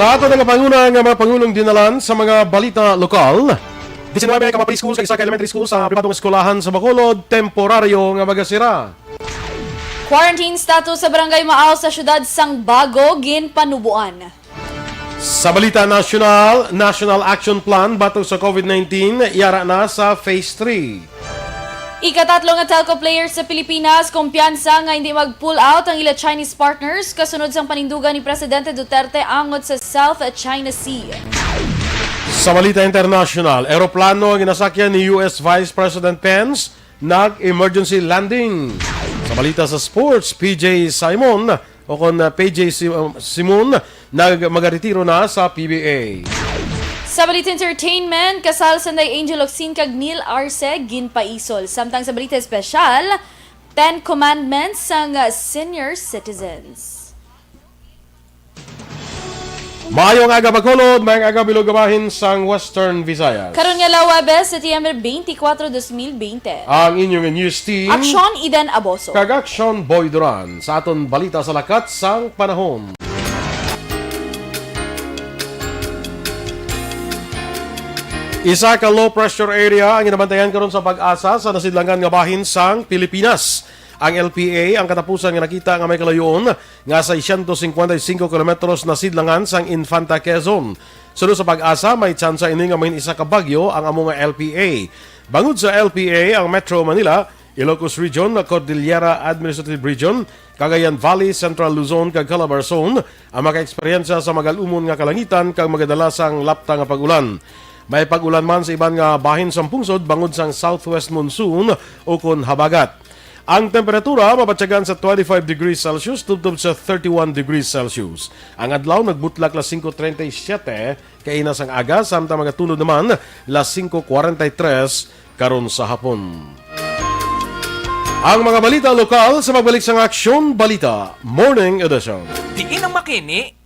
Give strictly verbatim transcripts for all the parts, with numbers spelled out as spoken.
Ato na nga panguna nga mga pangulong dinalan sa mga balita lokal. Diecinuebe ka mga preschool kag isa ka elementary school sa pribadong eskwelahan sa Bacolod, temporaryo nga magasira. Quarantine status sa Barangay Maaw sa siyudad sang Bago ginpanuboan. Sa balita nasyonal, National Action Plan batok sa COVID nineteen, yara na sa Phase three. Ikatatlo nga telco player sa Pilipinas, kumpiyansa nga hindi mag-pull out ang ila Chinese partners kasunod sang panindugan ni Presidente Duterte angot sa South China Sea. Sa balita internasyonal, eroplano ang ginasakyan ni U S Vice President Pence nag-emergency landing. Sa balita sa sports, P J Simon o kon, uh, P J Si-, uh, Simon nag-, magaretiro na sa P B A. Sa balita entertainment, kasal sanday Angel Locsin kag Neil Arce ginpaisol. Samtang sa balita espesyal, Ten Commandments sang, uh, senior citizens. Maayong aga, Bacolod. Maayong aga, bilog nga bahin sang Western Visayas. Karon nga Lawebes, September twenty-four, twenty twenty. Ang inyong news team, Aksyon Eden Aboso kag Aksyon Boy Duran sa aton balita sa lakat sang panahon. Isa ka low pressure area ang ginabantayan karon sa PAGASA sa nasidlangan nga bahin sang Pilipinas. Ang L P A ang katapusan nga nakita nga may kalayoon nga seiscientos cincuenta y cinco kilometros nasidlangan sang Infanta, Quezon. Suno sa PAGASA, may tsansa ini nga mahin isa ka bagyo ang amo nga L P A. Bangod sa L P A, ang Metro Manila, Ilocos Region, Cordillera Administrative Region, Cagayan Valley, Central Luzon, kag Calabarzon ang makaeksperyensya sa magalumon nga kalangitan kag magadala sang lapta nga pag-ulan. May pag-ulan man sa iban nga bahin sang pungsod bangod sang southwest monsoon ukon habagat. Ang temperatura mabatyagan sa twenty-five degrees Celsius tubtob sa thirty-one degrees Celsius. Ang adlaw nagbutlak las singko treinta y siete kaina sang aga, samtang magatunod naman las singko kwarenta y tres karon sa hapon. Ang mga balita lokal sa pagbalik sang Aksyon Balita Morning Edition. Diin ang makini?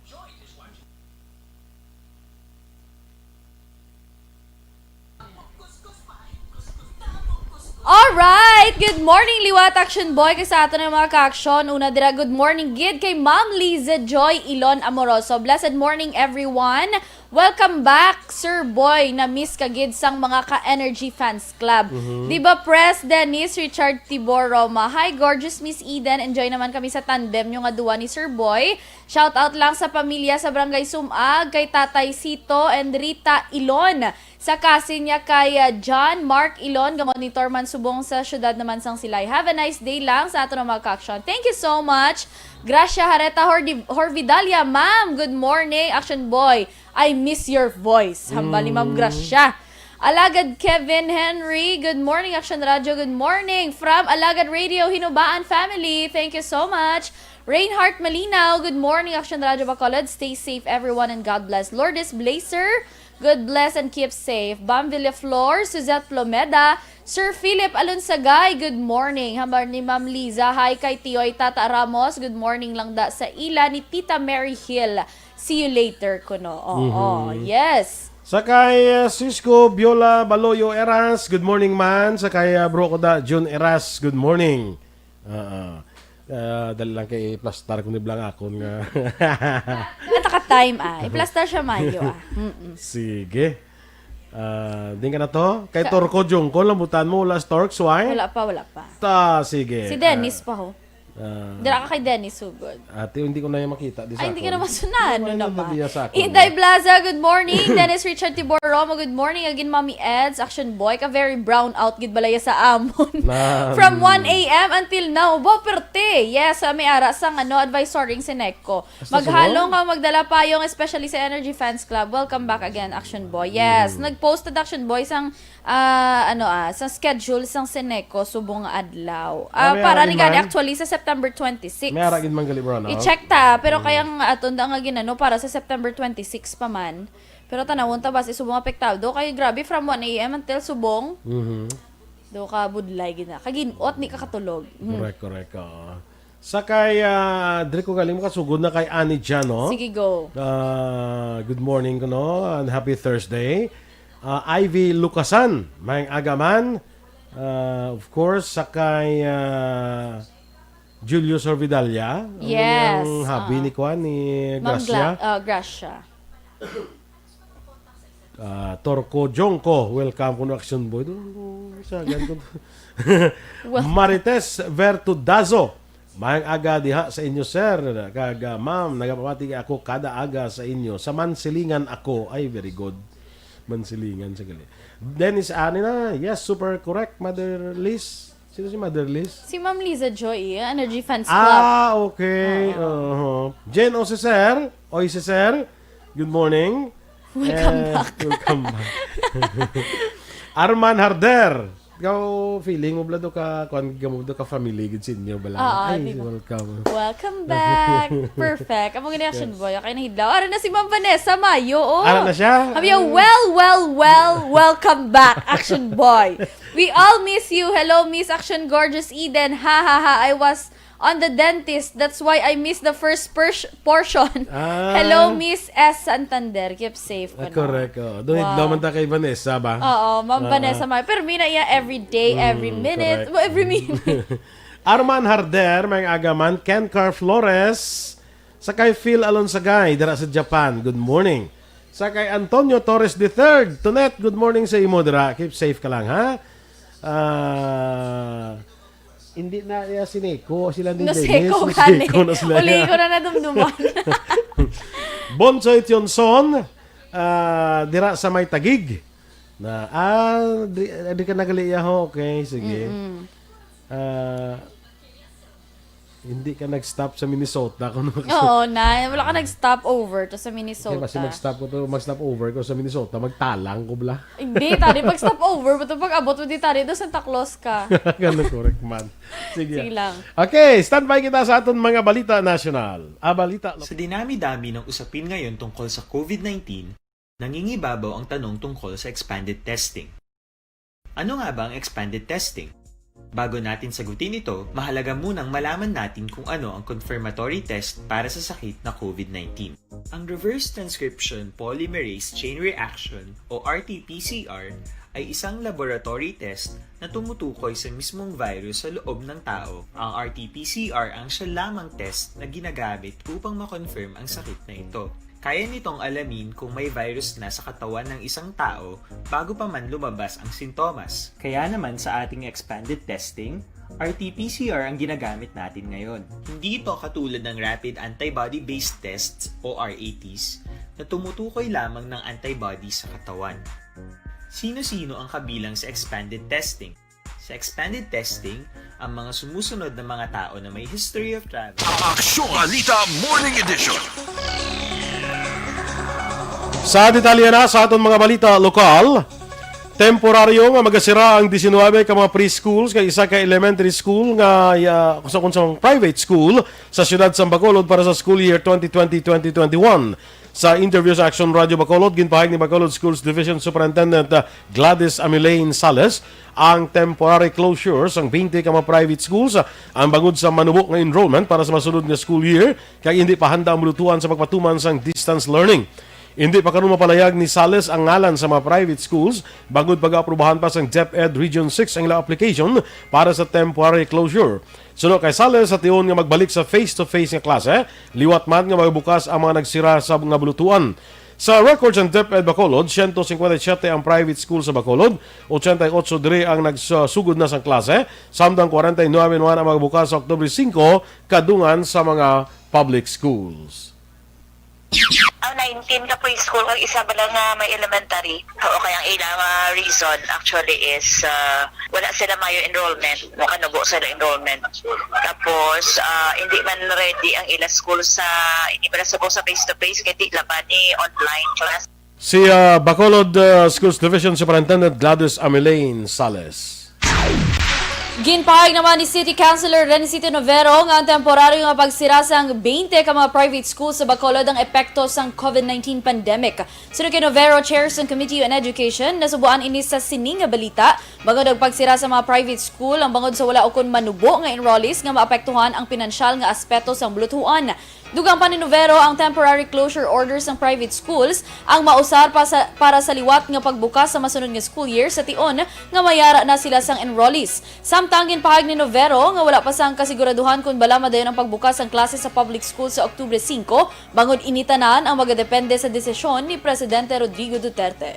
Alright! Good morning, liwat, Action Boy, kag sa aton nga mga ka-aksyon. Una dira, good morning gid kay Ma'am Liza Joy Ilon Amoroso. Blessed morning, everyone. Welcome back, Sir Boy. Na-miss ka gid sang mga ka-Energy Fans Club. Mhm. Di ba, Pres Dennis Richard Tibor Roma? Hi, gorgeous Miss Eden. Enjoy naman kami sa tandem nyo nga duwa ni Sir Boy. Shout out lang sa pamilya sa Barangay Sumag, kay Tatay Sito and Rita Ilon. Sa kasin niya kay, ah, John Mark Ilon, nga monitor man subong sa siyudad naman sang Silay. Have a nice day lang sa aton nga mga ka-aksyon. Thank you so much. Gracia Hareta Hordi-, Horvidalia, ma'am. Good morning, Action Boy. I miss your voice. Hambal ni Ma'am Mm. Gracia. Alagad Kevin Henry, good morning, Action Radio. Good morning from Alagad Radio, Hinubaan family. Thank you so much. Reinhardt Malinaw, good morning, Action Radio Bacolod. Stay safe, everyone, and God bless. Lourdes Blazer, good bless and keep safe. Bam Villaflor, Suzette Plomeda, Sir Philip Alonsagay, good morning. Hambal ni Ma'am Liza, hi kay Tioy Tata Ramos, good morning lang da sa ila ni Tita Mary Hill. See you later, kuno. Oo, Mhm. yes. Sa kay, uh, Cisco Biola Baloyo Eras, good morning, man. Sa kay, uh, bro ko da, Jun Eras, good morning. Ah, ah. Ah, dali lang kay plastar ko ni blang akon nga. Nata ka time, ah. Iplastar siya mayo, ah. Mm-mm. Sige. Ah, din ka na to? Kay Sa Torco Jungko, lambutan mo, wala Storks, why? Wala pa, wala pa. Ta, sige. Si Dennis Ah, pa, ho. ah. Dira ka kay Dennis, sugod. Ate, hindi ko na yung makita. Di sa Ay, hindi ka akon. naman sunod. Hindi Ano ko na naman? nadiya sa akon. Inday Blaza, good morning. Dennis Richard Tibor Romo, good morning. Again, Mommy Eds, Action Boy, ka very brown out gid balaya sa amon. Na, From mm. one a m until now. Bo, perte. Yes, ah, may ara sang, ano, advisory si Neko. Basta Maghalong sumo? ka, magdala payong, especially sa Energy Fans Club. Welcome back again, Action Boy. Yes, Mm. nag-post na Action Boy sang, ah, ano, ah, sa schedule sang Seneco subong nga adlaw. Ah, Ah, may para ara ni gani man? actually sa September twenty-six. May ara gid man gali, bro, no? I-check ta, pero Mm. kayang aton da nga ginano para sa September twenty-six pa man. Pero tanawon ta basi subong apektado kay grabe from one a m until subong. Mhm. Do ka budlay gid na. Kagin-ot ni ka katulog. Mm. Correct, correct. Oo. Sa kay, ah, diri ko galing makasugod na kay Annie Jan, no? Sige, go. Ah, good morning kuno and happy Thursday. Ah, Ivy Lucasan, maayong aga man. Ah, of course, sa kay, ah, Julio Sorvidalia, ang Yes, ang hubby ah. ni kuan, ni Ma'am Gracia. Gla-, ah, Gracia. Ah, Torco Jongco, welcome kuno, Action Boy. Dun, dun, sa, gan ko. Well, Marites Vertudazo, maayong aga diha sa inyo, sir. Kag, ah, ma'am, nagapamati ako kada aga sa inyo. Sa Mansilingan ako. Ay, very good. Mansilingan sa gali. Dennis Anina, yes, super correct, Mother Liz. Sino si Mother Liz? Si Ma'am Liza Joy, Energy Fans Club. Ah, okay. Oo. Uh-huh. Jen Oceser, Oceser, good morning. Welcome And back. Welcome back. Arman Harder, ikaw, feeling mo bala do ka, kuan, mo do ka family gid sa inyo bala. Oo, Ay, di ba? Welcome. Welcome back. Perfect. Amo gani, Action Yes. Boy. Okay, nahidlaw. Ara na si Ma'am Vanessa Mayo, oh. Ara na siya? Sabi niya, "Well, well, well, welcome back, Action Boy. We all miss you. Hello, Miss Action Gorgeous Eden. Ha, ha, ha. I was on the dentist. That's why I missed the first pers- portion." Ah. Hello, Miss S Santander. Keep safe Ah, ka na. Correct. Oh. Doon Wow. Naman ta kay Vanessa ba? Oo, Ma'am Ah. Vanessa Mayo. Pero mina iya every day, every Mm, minute. Correct. Well, every minute. Arman Harder, may agaman. Ken Car Flores. Sa kay Phil Alonsagay, dira sa Japan. Good morning. Sa kay Antonio Torres the third. Tonet, good morning sa imo, dira. Keep safe ka lang, ha? Ah, hindi na iya si Neko, sila ni Naseko Dennis. Gani. Naseko na sila Uli niya. Ko na nadumduman. Bonsoy Tionson, ah, dira sa may Tagig. Na, ah, di, di ka nagali iya ho. Okay, sige. Mm-mm. Ah, hindi ka nag-stop sa Minnesota. Kung Oo, na. Wala ka nag-stop over to sa Minnesota. Kasi mag-stop ko to, mag-stop over ko sa Minnesota, magtalang ko bala. Hindi, tadi pag stop over, ba't pag abot mo di tadi, do Santa Claus ka. Ganun, correct man. Sige. Sige lang. Okay, standby kita sa aton mga balita national. Ah, balita lo- Sa dinami-dami ng usapin ngayon tungkol sa covid nineteen, nangingibabaw ang tanong tungkol sa expanded testing. Ano nga ba ang expanded testing? Bago natin sagutin ito, mahalaga munang malaman natin kung ano ang confirmatory test para sa sakit na covid nineteen. Ang reverse transcription polymerase chain reaction o R T P C R ay isang laboratory test na tumutukoy sa mismong virus sa loob ng tao. Ang R T P C R ang siya lamang test na ginagamit upang ma-confirm ang sakit na ito. Kaya nitong alamin kung may virus na sa katawan ng isang tao bago pa man lumabas ang sintomas. Kaya naman sa ating expanded testing, R T P C R ang ginagamit natin ngayon. Hindi ito katulad ng rapid antibody-based tests o R A Ts na tumutukoy lamang ng antibody sa katawan. Sino-sino ang kabilang sa expanded testing? Sa expanded testing, ang mga sumusunod na mga tao na may history of travel. Aksyon Balita Morning Edition. Sa detalye na sa aton mga balita lokal, temporaryo nga magasira ang diecinuebe ka mga preschools kag isa ka elementary school nga, ah, sa kunsang private school sa siyudad sa Bacolod para sa school year twenty twenty, twenty twenty-one. Sa interview sa Action Radio Bacolod, ginpahayag ni Bacolod Schools Division Superintendent, ah, Gladys Amilaine Sales ang temporary closure sang twenty ka mga private schools, ah, ang bangod sa manubo nga enrollment para sa masunod nga school year, kag hindi pa handa ang bulutuan sa pagpatuman sang distance learning. Hindi pa karon mapalayag ni Sales ang ngalan sa mga private schools, bangod pag-aprobahan pa sang DepEd Region six ang ilang application para sa temporary closure. Suno kay Sales, sa tion nga magbalik sa face-to-face nga klase, liwat man nga magabukas ang mga nagsira sa nga bulutuan. Sa record sang DepEd Bacolod, siyento cincuenta y siete ang private school sa Bacolod, ochenta y ocho diri ang nagsugod na sang klase, samtang kwarenta y nuebe naman ang magabukas sa Oktubre singko, kadungan sa mga public schools. Ang nineteen ka preschool, kag isa pa lang nga may elementary. Oo, kaya ang ilang, ah, reason actually is, ah, wala sila mayo enrollment, makanubo sila enrollment. Tapos, ah, hindi man ready ang ila school sa, hindi pala sa, sa face-to-face, kay tila pa ni online class. Si, ah, Bacolod, ah, Schools Division Superintendent Gladys Amilaine Sales. Ginpahayag naman ni City Councilor Rencito Novero nga ang temporaryo nga pagsira sang twenty ka mga private schools sa Bacolod ang epekto sang covid nineteen pandemic. Suno kay Novero, Chair sang Committee on Education, nasubuan ini sa sini nga balita, bangod ang pagsira sa mga private school, ang bangod sa wala ukon manubo nga enrollees nga maapektuhan ang pinansyal nga aspeto sang bulutuan. Dugang pa ni Novero, ang temporary closure orders sang private schools ang mausar pa sa, para sa liwat nga pagbukas sa masunod nga school year sa tion nga mayara na sila sang enrollees. Samtang ginpahayag ni Novero nga wala pa sang kasiguraduhan kon bala madayon ang pagbukas sang klase sa public school sa Oktubre singko, bangod ini tanan ang magadepende sa desisyon ni Presidente Rodrigo Duterte.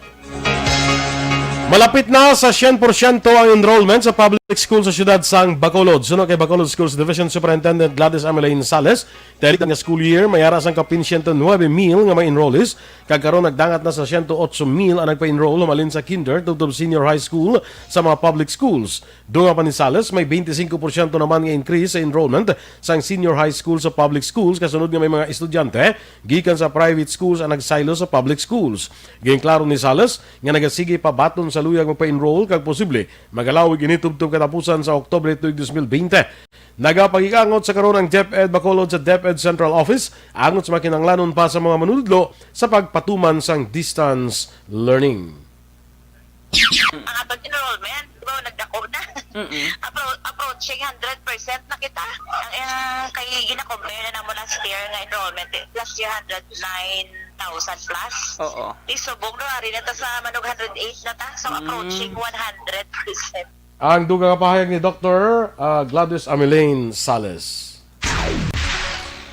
Malapit na sa syen porsyento ang enrollment sa public school sa siyudad sang Bacolod. Suno kay Bacolod Schools Division Superintendent Gladys Ameline Sales, tirik nga school year, may ara sang kapin siyento nuebe mil nga may enrollees, kag karon nagdangat na sa siyento otso mil ang nagpa-enroll humalin sa kinder tubtob senior high school sa mga public schools. Dugang pa ni Sales, may twenty-five porsyento naman nga increase sa enrollment sang senior high school sa public schools kasunod nga may mga estudyante gikan sa private schools ang nagsaylo sa public schools. Ginklaro ni Sales nga nagasige pa baton sa luyag magpa-enroll kag posible magalawig ini tubtob katapusan sa Oktubre tuig dos mil bente. Nagapagig-angot sa karon ang DepEd Bacolod sa DepEd Central Office angot sa makinahanglanon pa sa mga manunudlo sa pagpatuman sang distance learning. Ang atong enrollment, di ba, nagdako na. Mm-mm. Appro-, approaching hundred percent na kita. Ang, ang kay gina-compare na namo last year nga enrollment, eh, last year hundred nine thousand plus. Oo. Di subong no, ari na ta sa manug hundred eight na ta. So, Mm. approaching one hundred percent. Ang dugang nga pahayag ni Doktor, ah, Gladys Ameline Sales.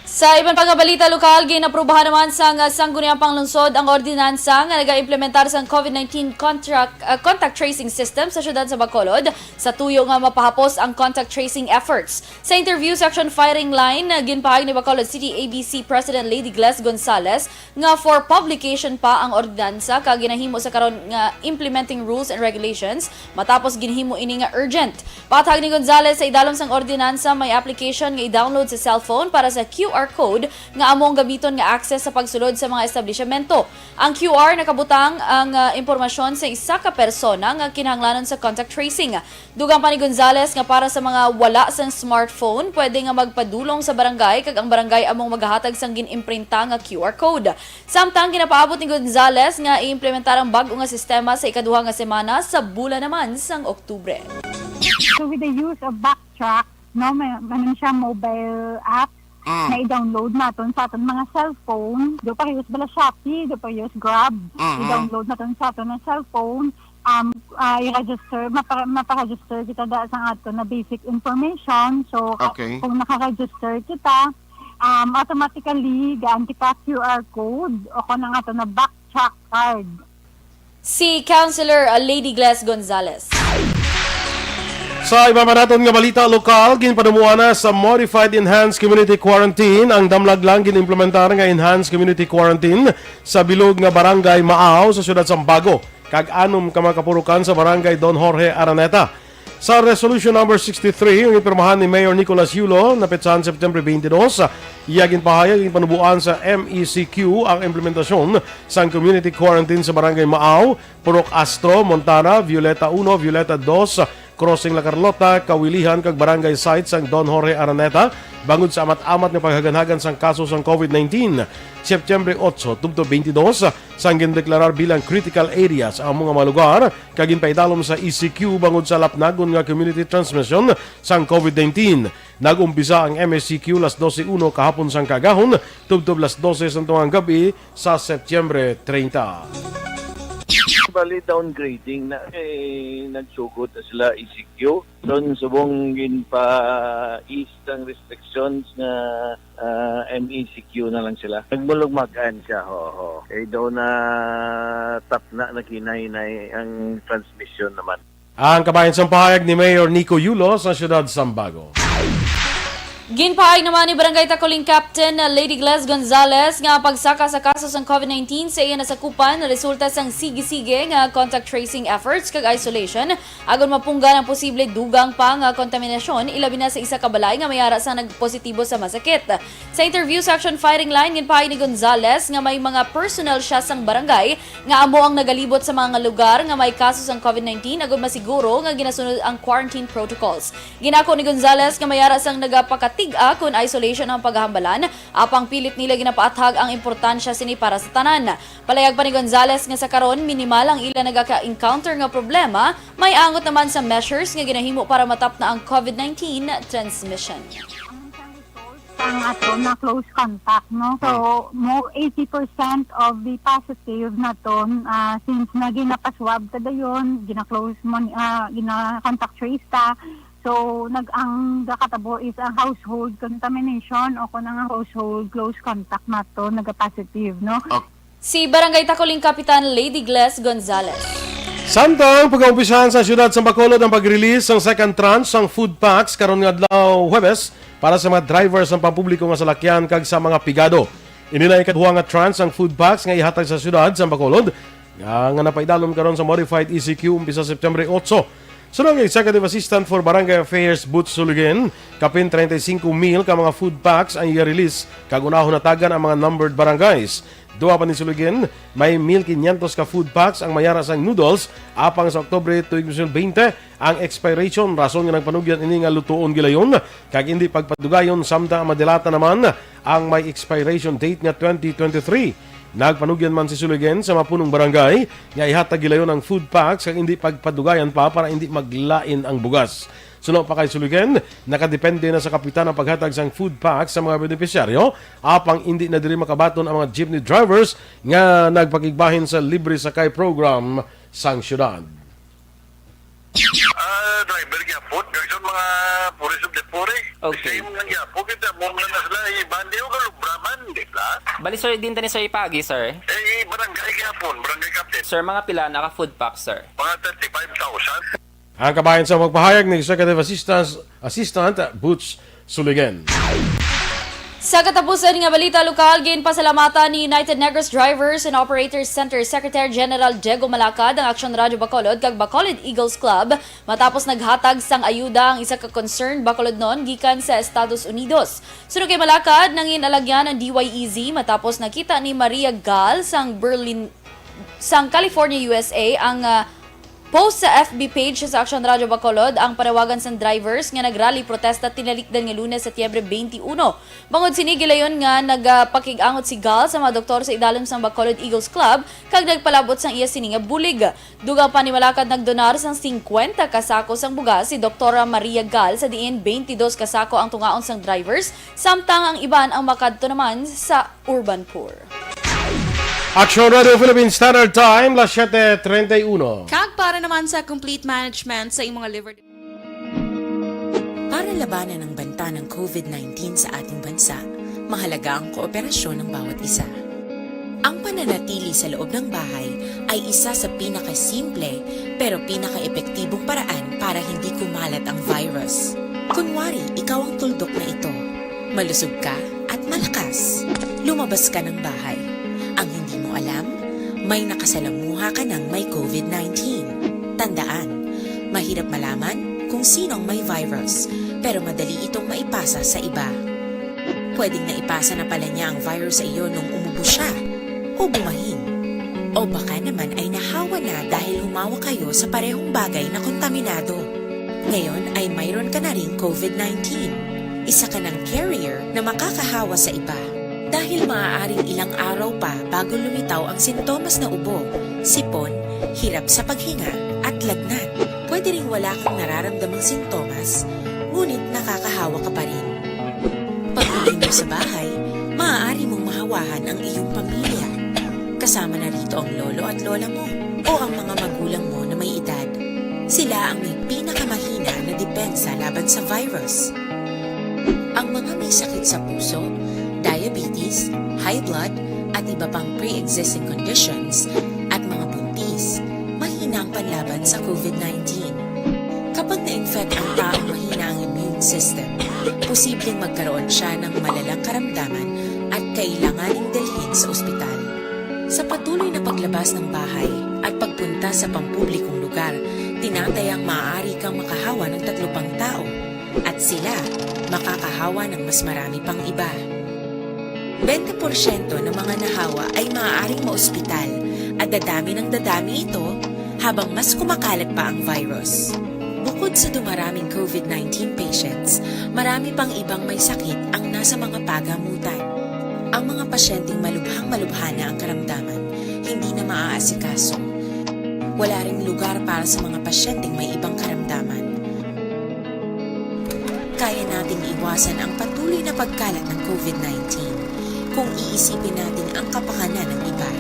Sa iban pa nga balita lokal, ginaprubahan naman sang Sangguniang Panglungsod ang ordinansa nga nagaimplementar sang COVID nineteen contract, ah, contact tracing system sa siyudad sa Bacolod sa tuyo nga mapahapos ang contact tracing efforts. Sa interview sa Action Firing Line, ginpahayag ni Bacolod City A B C President Lady Gles Gonzales nga for publication pa ang ordinansa kag ginahimo sa karon nga implementing rules and regulations matapos ginhimo ini nga urgent. Paathag ni Gonzales, sa idalom sang ordinansa may application nga i-download sa cellphone para sa Q R code nga amo ang gamiton nga access sa pagsulod sa mga establisyemento. Ang Q R nakabutang ang, ah, impormasyon sa isa ka persona nga kinahanglanon sa contact tracing. Dugang pa ni Gonzales nga para sa mga wala sang smartphone, pwede nga magpadulong sa barangay kag ang barangay among magahatag sang gin-imprinta nga Q R code. Samtang ginapaabot ni Gonzales nga i-implementar ang bag-o nga sistema sa ikaduha nga semana sa bulan naman sang Oktubre. So with the use of Backtrack, no, may, ano siya, mobile app, Mm. na i-download naton sa aton mga cellphone. Do pa use bala Shopee, do pa use Grab. Mm-hmm. I-download naton sa aton nga cellphone. Um, ah, i-register, mapa-, mapa-register kita da sa aton na basic information. So, Okay. kung naka-register kita, um, automatically, gaan kita Q R code o kung ang aton na Backtrack card. Si Councilor, uh, Lady Gles Gonzales. Sa iba pa naton nga balita lokal, ginpadumuan na sa Modified Enhanced Community Quarantine ang damlag lang gin-implementar nga Enhanced Community Quarantine sa bilog nga Barangay Maaw sa siyudad sang Bago, kag anom ka mga kapurukan sa Barangay Don Jorge Araneta. Sa Resolution Number sixty-three, nga ginpirmahan ni Mayor Nicolas Yulo, napetsahan September twenty-two, iya ginpahayag nga panuboan sa M E C Q ang implementasyon sang community quarantine sa Barangay Maaw, Purok Astro, Montana, Violeta uno, Violeta dos, Crossing La Carlota, Kawilihan, kag barangay site sang Don Jorge Araneta, bangod sa amat-amat nga paghaganhagan sang kaso sang COVID nineteen. September otso tubtob twenty-two, sang gindeklarar bilang critical areas ang mga mga lugar, kag ginpaidalom sa E C Q bangod sa lapnagon nga community transmission sang COVID nineteen. Nag-umpisa ang M E C Q las dose uno kahapon sang kaagahon, tubtob las dose sang tungang gab-i sa Septyembre treinta. Bali, downgrading na, eh, nagsugod na sila E C Q. Doon subong ginpa-ease ang restrictions nga, ah, M E C Q na lang sila. Nagmulugmagan siya, ho, ho. Eh, daw na tap na, naghinay-hinay ang transmission naman. Ang kabahin sang pahayag ni Mayor Nico Yulo sa siyudad sang Bago. Ginpahayag naman ni Barangay Tacoling Captain Lady Gles Gonzales nga ang pagsaka sa kaso sang COVID nineteen sa iya nasakupan resulta sang sige-sige nga contact tracing efforts kag isolation agod mapunggan ang posible dugang pa nga kontaminasyon, ilabi na sa isa ka balay nga may ara sang nagpositibo sa masakit. Sa interview sa Action Firing Line, ginpahayag ni Gonzales nga may mga personnel siya sang barangay nga amo ang nagalibot sa mga lugar nga may kaso sang COVID nineteen agud masiguro nga ginasunod ang quarantine protocols. Ginako ni Gonzales nga may ara sang nagapakatig-a kon isolation ang paghambalan, apang pilit nila ginapaathag ang importansya sini para sa tanan. Palayag pa ni Gonzales nga sa karon, minimal ang ila nagaka-encounter nga problema, may angot naman sa measures nga ginahimo para matapna ang COVID nineteen transmission. Ang ato na close contact, no? So, mo eighty percent of the positive naton, ah, since na ginapaswab ta dayon, gina-close mo, ah, gina-contact trace ta. So, nag-, ang gakatabo is ang household contamination o kung ang household close contact nato naga-positive, no? Okay. Si Barangay Tacoling Kapitan Lady Gles Gonzalez. Samtang pag-umpisahan sa siyudad sa Bacolod ang pag-release sang second tranche sang food packs karon nga adlaw Huwebes para sa mga driver sang pampubliko nga salakyan kag sa mga pigado. Ini na ikaduha nga tranche sang food packs nga ihatag sa siyudad sa Bacolod nga, nga napaidalom karon sa modified E C Q umpisa September otso. Suno kay Executive Assistant for Barangay Affairs Boots Suligen, kapin treinta y cinco mil ka mga food packs ang iya-release kag unahon hatagan ang mga numbered barangays. Duha pa ni Suligen, may mil quinientos ka food packs ang mayara sang noodles, apang sa Oktubre tuig dos mil bente ang expiration, rason nga nagpanugyan ini nga lutuon gilayon kag indi pagpadugayon samtang madilata naman ang may expiration date nga twenty twenty-three. Nagpanugyan man si Suligen sa mapunong barangay nga ihatag gilayon ang food packs kag indi pagpadugayan pa para indi maglain ang bugas. Suno pa kay Suligen, nakadepende na sa kapitan ang paghatag sang food packs sa mga benepisyaryo, apang indi na diri makabaton ang mga jeepney drivers nga nagpakigbahin sa libre sakay program sang syudad. Ah, driver gyapon, kag sa mga forest of the forest. Okay. Same lang gyapon, kita mo lang na sila, iban di ko kalubraman, di ba? Bali, sir, din tani, sir, ipagi, sir? Eh, barangay gyapon, barangay captain. Sir, mga pila naka food pack, sir? Mga thirty-five thousand. Ang kabahin sa magpahayag ni Executive Assistant, Assistant Butch Suligen. Sa katapusan nga balita lokal, ginpasalamatan ni United Negros Drivers and Operators Center Secretary General Diego Malacad ang Aksyon Radyo Bacolod kag Bacolod Eagles Club matapos naghatag sang ayuda ang isa ka concerned Bacolodnon gikan sa Estados Unidos. Suno kay Malacad, nangin alagyan ang D Y E Z matapos nakita ni Maria Gal sang Berlin, sang California, U S A, ang, ah, post sa F B page sa Aksyon Radyo Bacolod ang panawagan sang drivers nga nagrally protesta tinalikdan nga Lunes, Setyembre twenty-one. Bangod sini, gilayon nga nagapakig-angot si Gal sa mga doktor sa idalom sang Bacolod Eagles Club kag nagpalabot sang iya sini nga bulig. Dugang pa ni Malacad, nagdonar sang singkwenta ka sako sang bugas si Doktora Maria Gal, sa diin twenty-dos ka sako ang tungaon sang drivers, samtang ang iban ang makadto naman sa Urban Poor. Aksyon Radio Philippine Standard Time, las siete treinta y uno. Kag para naman sa complete management sa imong liver. Para labanan ang banta ng covid nineteen sa ating bansa, mahalaga ang kooperasyon ng bawat isa. Ang pananatili sa loob ng bahay ay isa sa pinakasimple pero pinakaepektibong paraan para hindi kumalat ang virus. Kunwari, ikaw ang tuldok na ito. Malusog ka at malakas. Lumabas ka ng bahay. Ang hindi mo alam, may nakasalamuha ka ng may covid nineteen. Tandaan, mahirap malaman kung sino ang may virus, pero madali itong maipasa sa iba. Pwedeng naipasa na pala niya ang virus sa iyo nung umubo siya o bumahin. O baka naman ay nahawa na dahil humawak kayo sa parehong bagay na kontaminado. Ngayon ay mayroon ka na ring covid nineteen. Isa ka ng carrier na makakahawa sa iba. Dahil maaaring ilang araw pa bago lumitaw ang sintomas na ubo, sipon, hirap sa paghinga, at lagnat. Pwede ring wala kang nararamdamang sintomas, ngunit nakakahawa ka pa rin. Pag-uwi mo sa bahay, maaari mong mahawahan ang iyong pamilya. Kasama na rito ang lolo at lola mo o ang mga magulang mo na may edad. Sila ang may pinakamahina na depensa laban sa virus. Ang mga may sakit sa puso, diabetes, high blood, at iba pang pre-existing conditions, at mga buntis, mahina ang panlaban sa covid nineteen. Kapag na-infect ang taong mahina ang immune system, posibleng magkaroon siya ng malalang karamdaman at kailanganing dalhin sa ospital. Sa patuloy na paglabas ng bahay at pagpunta sa pampublikong lugar, tinatayang maaari kang makahawa ng tatlo pang tao at sila makakahawa ng mas marami pang iba. Bente porsyento ng mga nahawa ay maaaring maospital at dadami ng dadami ito habang mas kumakalat pa ang virus. Bukod sa dumaraming covid nineteen patients, marami pang ibang may sakit ang nasa mga pagamutan. Ang mga pasyenteng malubhang-malubha na ang karamdaman, hindi na maaasikaso. Wala ring lugar para sa mga pasyenteng may ibang karamdaman. Kaya nating iwasan ang patuloy na pagkalat ng covid nineteen. Kung iisipin natin ang kapakanan ng iba,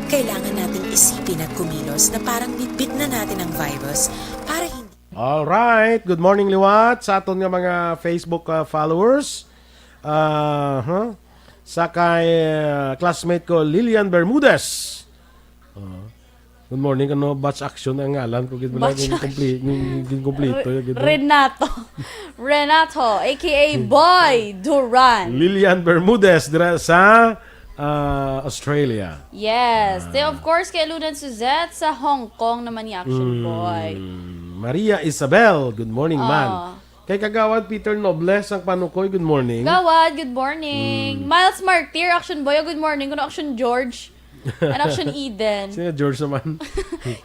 kailangan nating isipin at kumilos na parang bitbit na natin ang virus para hindi All right. Good morning, liwat, sa aton nga mga Facebook, ah, followers. Ah, huh? Sa kay, ah, classmate ko, Lilian Bermudez. Ah, good morning, ano, batch action ang ngalan ko, gid wala Batch gin action. Kompli-, gin, gin kompleto, Re-, gid. Renato. Renato, A K A Boy Duran. Lilian Bermudez, dira sa, ah, Australia. Yes. Ah. Then, of course, kay Luna Suzette sa Hong Kong naman ni Action Mm, Boy. Maria Isabel, good morning, man. Ah. Kay Kagawad Peter Noble sang Panukoy, good morning. Gawad, good morning. Mm. Miles Martir, Action Boy, good morning. Kuno Action George. And Action Eden. Sino George naman?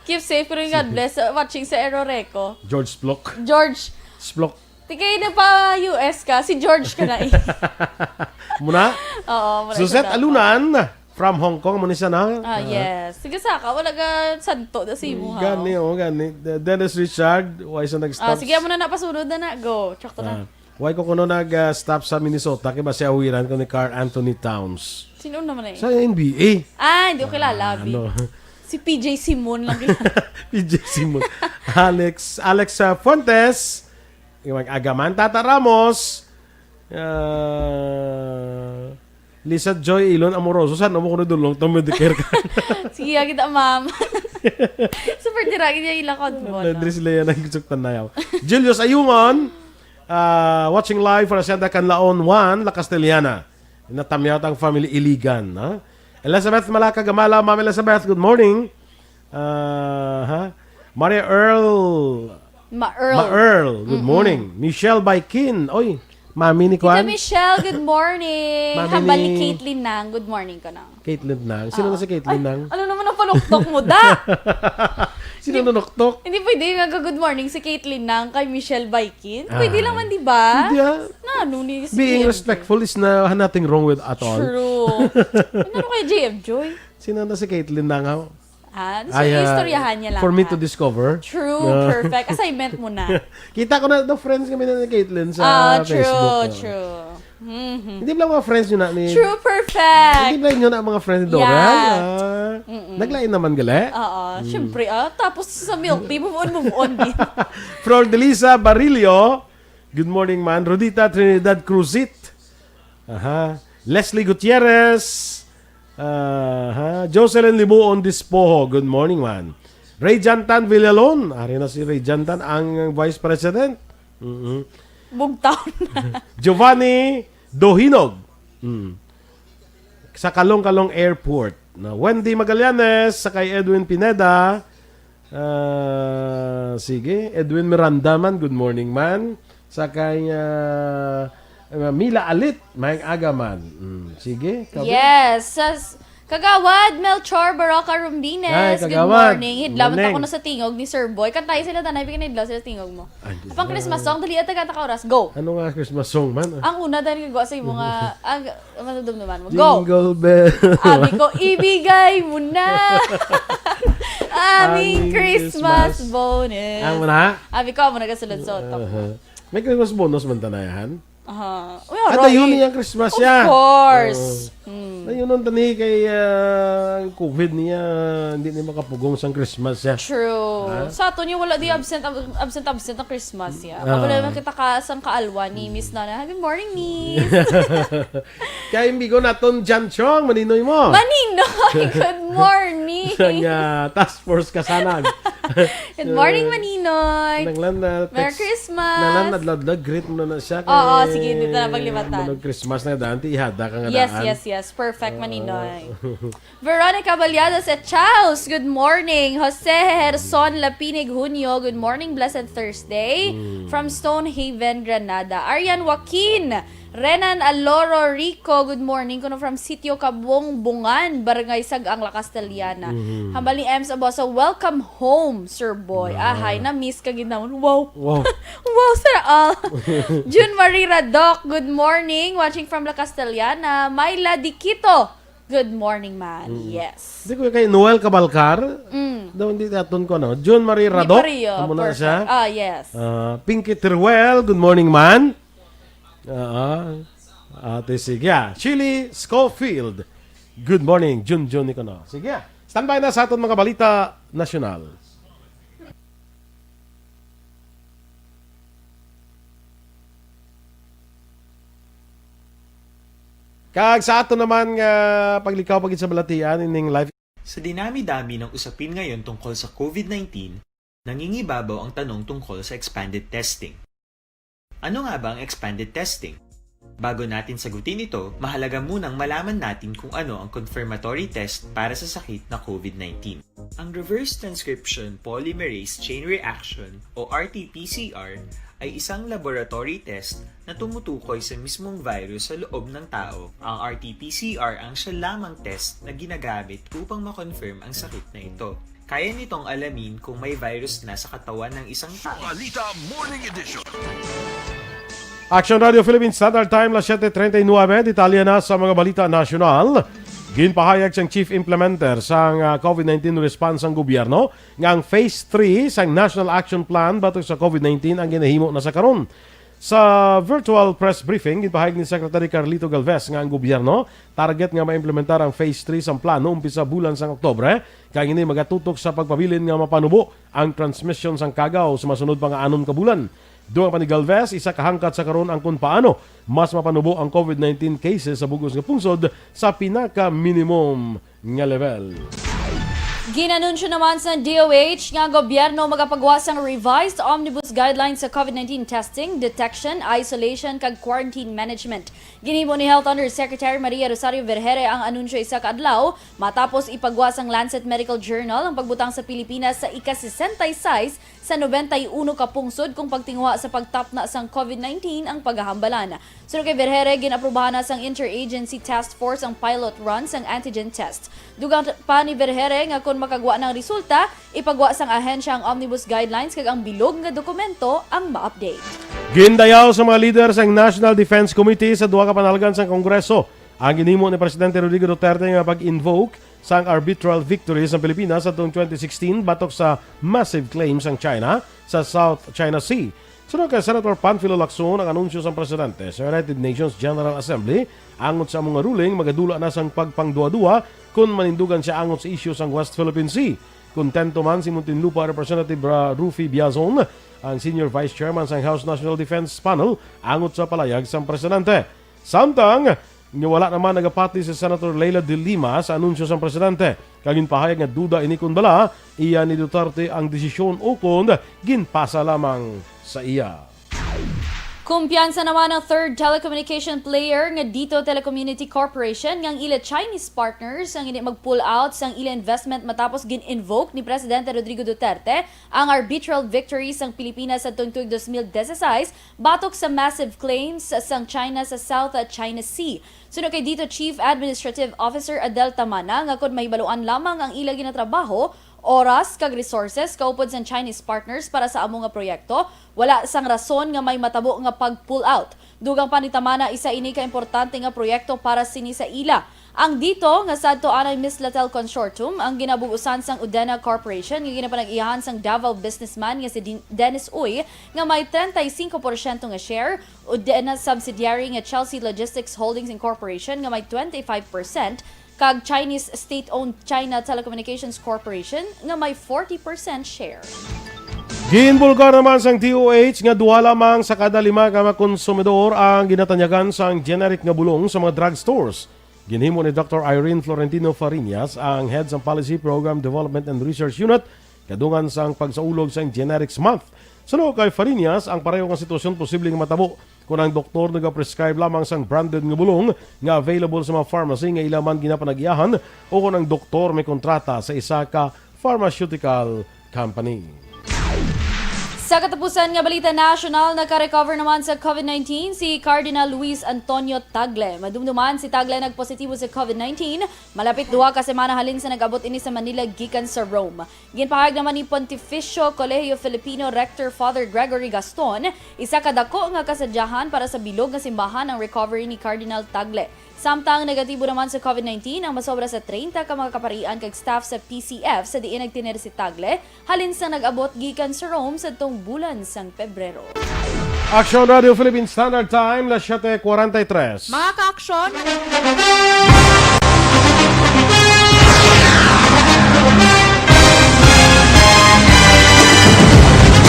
Keep safe, kuno God bless. Uh, watching sa Aeroreco. George Splok. George. Splok. Tikay na pa U S ka, si George ka na eh. Muna? Oo, muna Suzette siya dapat. Alunan, from Hong Kong, mo ni siya na? Ah, Ah. yes. Sige, saka, wala ka santo na si Imuha. Gani, oh, gani. De-, Dennis Richard, why sa nag-stop? Ah, sige, mo na napasunod na na. Go. Chok to na. Ah. Why ko kuno nag, ah, stop sa Minnesota? Kay ba siya huwiran ko ni Carl Anthony Towns? Sino naman eh? Sa N B A. Ah, hindi ko kilala, Ah, Abi. ano? Si P J Simon lang kilala. P J Simon. Alex, Alex, ah, Fuentes. Yung mag-agaman, Tata Ramos. Ah, Lisa Joy Ilon Amoroso, saan mo ko nadulong? Itong Medicare ka. Sige, ah, kita, ma'am. Super dira, gid niya ilakod mo, no? Andres Lea, nagsuksok tanayaw. Julius Ayungon, ah, watching live from Hacienda Canlaon one, La Castellana. Natamyaw ang family Iligan, ha? Elizabeth Malaka Gamala, Ma'am Elizabeth, good morning. Ah, ha? Maria Earl. Ma Earl. Ma Earl, good Mm-mm. morning. Michelle Baikin. Oy, mami ni Tita Kwan. Michelle, good morning. Mami Hambal ni ni Caitlin Nang, good morning ko nang. Caitlin Nang. Sino Ah. na si Caitlin Ay, Nang? ano naman ang panuktok mo, da? Sino Di- nanuktok? Hindi pwede nga good morning si Caitlin Nang kay Michelle Baikin. Pwede Ah. lang man, di ba? Hindi, ah. Na, ano ni si Being Caitlin? Respectful is na nothing wrong with at all. True. Ano kay J M Joy? Sino na si Caitlin Nang? Ah, so Ay, ah, istoryahan niya lang for me ha. To discover. True, Ah. perfect. Assignment mo na. Kita ko na, the friends kami na ni Caitlyn sa Ah, true, Facebook, ah. true. Mhm. Hindi lang mga friends nyo na ni True, perfect. Hindi lang nyo na mga friends ni Doral, Yeah. ah. Mm-mm. Naglain naman, gali? Oo, Mm. syempre, ah. Tapos sa milk tea, move on, move on din. Flor Delisa Barillo, good morning, man. Rodita Trinidad Cruzit. Aha. Leslie Gutierrez. Aha. Jocelyn Libuon Dispoho. Good morning, man. Ray Jantan Villalon. Ari na si Ray Jantan, ang vice president. Mm-mm. Bugtaon. Giovanni Dohinog. Mm. Sa Kalong-Kalong Airport. Na Wendy Magallanes, sa kay Edwin Pineda. Ah, sige. Edwin Miranda man, good morning man. Sa kay, ah, Mila Alit, maayong aga man. Mm, sige, Kabe. Yes, sas-, Kagawad Melchor Baroca Rumbines. Ay, Good Kagawad. morning. Hidlaw man Morning. ta kuno sa tingog ni Sir Boy. Kantahi sila, tanay, pagkanidlaw sila sa tingog mo. Ay, Apang ah. Christmas song, dali, ata ka oras. Go. Ano nga Christmas song man? Ang una, dahil gagawa sa imo nga, ang, ang madumduman mo. Go. Jingle bell. Abi ko, ibigay mo na. Aming Aming Christmas Christmas. bonus. Ang muna? Abi ko, amo nagasulod sa utok. Aha. May Christmas bonus man tanayahan? Aha. Uy, At aroy. Ayun niya ang Christmas Of siya. course. Oo. Mm. Ayun ang tani kay, ah, ang covid niya, hindi niya makapugong sang Christmas siya. True. Ha? Sa ato niya, wala di absent, ab-, absent, absent ang Christmas siya. Ah. Wala naman kita ka, sang kaalwa ni Miss Nana. Good morning, Miss. Kay Imbigo naton, Jan Chong, maninoy mo? Maninoy, good morning. Sang, ah, Task Force Kasanag. Good morning, Maninoy. Nanglan na Merry text. Christmas. Nanglan na adlaw-adlaw, greet mo na na siya Oo, kay sige, dito na paglimatan. Manog Christmas na daan, ti ihada ka nga Yes, daan. yes, yes. Perfect, Oo. Maninoy. Veronica Baliados at Charles, good morning. Jose Herson Lapinig Junio, good morning, blessed Thursday. Mm. From Stonehaven, Granada. Arian Joaquin, Renan Aloro Rico, good morning. Kuno from Sitio Kabong Bungan, Barangay Sag-ang, La Castellana. Mhm. Hambal ni Ems Aboso, "Welcome home, Sir Boy." Ah. Ahay, na-miss ka gid namon. Wow. Wow. Wow, Sir Al. June Marie Radoc, good morning. Watching from La Castellana. Myla Diquito, good morning, man. Mm. Yes. Di ko kay Noel Cabalcar. Mm. Daw hindi naton ko, ano. June Marie Hindi Radoc. pa rin, Amo na perfect. siya. Ah, yes. Ah, Pinky Teruel, good morning, man. Ah, Ate Sigya. Shirley Schofield. Good morning, Junjun Nicono. Sige, standby na sa aton mga balita nasyonal. Kag sa aton naman nga paglikaw pa gid sa balatian ining live. Sa dinami-dami ng usapin ngayon tungkol sa COVID nineteen, nangingibabaw ang tanong tungkol sa expanded testing. Ano nga ba ang expanded testing? Bago natin sagutin ito, mahalaga munang malaman natin kung ano ang confirmatory test para sa sakit na COVID nineteen. Ang reverse transcription polymerase chain reaction o R T P C R ay isang laboratory test na tumutukoy sa mismong virus sa loob ng tao. Ang R T P C R ang siya lamang test na ginagamit upang ma-confirm ang sakit na ito. Kaya nitong alamin kung may virus na sa katawan ng isang tao. Balita Morning Edition. Action Radio Philippines Standard Time, las siete treinta y nueve. Detalye na sa mga balita nasyonal. Ginpahayag sang chief implementer sang, ah, COVID nineteen response sang gobyerno nga ang phase three sang National Action Plan batok sa COVID nineteen ang ginahimo na sa karon. Sa virtual press briefing, ginpahayag ni Secretary Carlito Galvez nga ang gobyerno target nga maimplementar ang phase three sang plano umpisa bulan sang Oktubre, kag ini magatutok sa pagpabilin nga mapanubo ang transmisyon sang kagaw sa masunod pa nga anom ka bulan. Dugang pa ni Galvez, isa ka hangkat sa karon ang kon paano mas mapanubo ang COVID nineteen cases sa bug-os nga pungsod sa pinaka-minimum nga level. Ginanunsyo naman sa D O H nga ang gobyerno magapagawa sang revised omnibus guidelines sa COVID nineteen testing, detection, isolation, kag quarantine management. Ginhimo ni Health Undersecretary Maria Rosario Vergeire ang anunsyo isa ka adlaw matapos ipagwa sang Lancet Medical Journal ang pagbutang sa Pilipinas sa ika-sesenta y seis sa nobenta y uno ka pungsod kung pagtinguha sa pagtapna sang COVID nineteen ang pagahambalan. Suno kay Vergeire, gin-aprubahan na sang Interagency Task Force ang pilot run sang antigen test. Dugang pa ni Vergeire nga kon makagwa ng resulta, ipagwa sang ahensya ang omnibus guidelines kag ang bilog nga dokumento ang ma-update. Gindayaw sa mga leader sang National Defense Committee sa duha ka panalgan sang Kongreso ang ginhimo ni Presidente Rodrigo Duterte nga pag-invoke sang arbitral victory sang Pilipinas atong twenty sixteen batok sa massive claims sang China sa South China Sea. Suno kay Senator Panfilo Lacson, ang anunsyo sang presidente sa United Nations General Assembly angot sa amo nga ruling magadula na sang pagpangduha-duha kon manindugan sia angot sa isyu sang West Philippine Sea. Kontento man si Muntinlupa Representative Ra-, Rufy Biazon, ang Senior Vice Chairman sang House National Defense Panel, angot sa palayag sang presidente. Samtang nga wala naman nagapati si Senator Leila de Lima sa anunsyo sang presidente, kag ginpahayag nga duda ini kon bala iya ni Duterte ang desisyon ukon ginpasa lamang sa iya. Kumpiyansa naman ang third telecommunication player nga DITO Telecommunity Corporation nga ang ila Chinese partners ang hindi mag-pull out sang ila investment matapos gin-invoke ni Presidente Rodrigo Duterte ang arbitral victory sang Pilipinas sa tuig dos mil dieciséis batok sa massive claims sang China sa South China Sea. Suno kay DITO Chief Administrative Officer Adel Tamana nga kon mahibaluan lamang ang ila ginatrabaho, oras kag resources kaupod sang Chinese partners para sa amo nga proyekto, wala sang rason nga may matabo nga pag-pull out. Dugang pa ni Tamana, isa ini ka importante nga proyekto para sini sa ila. Ang DITO, nga sadto anay Mislatel Consortium, ang ginabug-usan sang Udena Corporation nga ginapanag-iyahan sang Davao businessman nga si Din-, Dennis Uy, nga may treinta y cinco por ciento nga share, Udena subsidiary nga Chelsea Logistics Holdings Incorporation nga may twenty-five percent, kag Chinese state-owned China Telecommunications Corporation nga may forty percent share. Ginbulgar naman sang D O H nga duha lamang sa kada lima ka mga konsumidor ang ginatanyagan sang generic nga bulong sa mga drugstores. Ginhimo ni Doctor Irene Florentino Fariñas, ang head sang Policy, Program Development and Research Unit, kadungan sang pagsaulog sang Generics Month. Suno kay Fariñas, ang pareho nga sitwasyon posible nga matabo kon ang doktor nagaprescribe lamang sang branded nga bulong nga available sa mga pharmacy nga ila man ginapanag-iyahan o kon ang doktor may kontrata sa isa ka pharmaceutical company. Sa katapusan nga balita nasyonal, naka-recover naman sa COVID nineteen si Cardinal Luis Antonio Tagle. Madumduman, si Tagle nagpositibo sa COVID nineteen malapit duha ka semana halin sa nag-abot ini sa Manila gikan sa Rome. Ginpahayag naman ni Pontificio Colegio Filipino Rector Father Gregory Gaston, isa ka dako nga kasadyahan para sa bilog nga simbahan ang recovery ni Cardinal Tagle. Samtang negatibo naman sa COVID nineteen ang masobra sa treinta ka mga kaparian kag staff sa P C F sa diin nagtener si Tagle halin sa nag-abot gikan sa Rome sadtong bulan sang Pebrero. Aksyon Radio Philippine Standard Time, las siete cuarenta y tres. Mga ka-aksyon,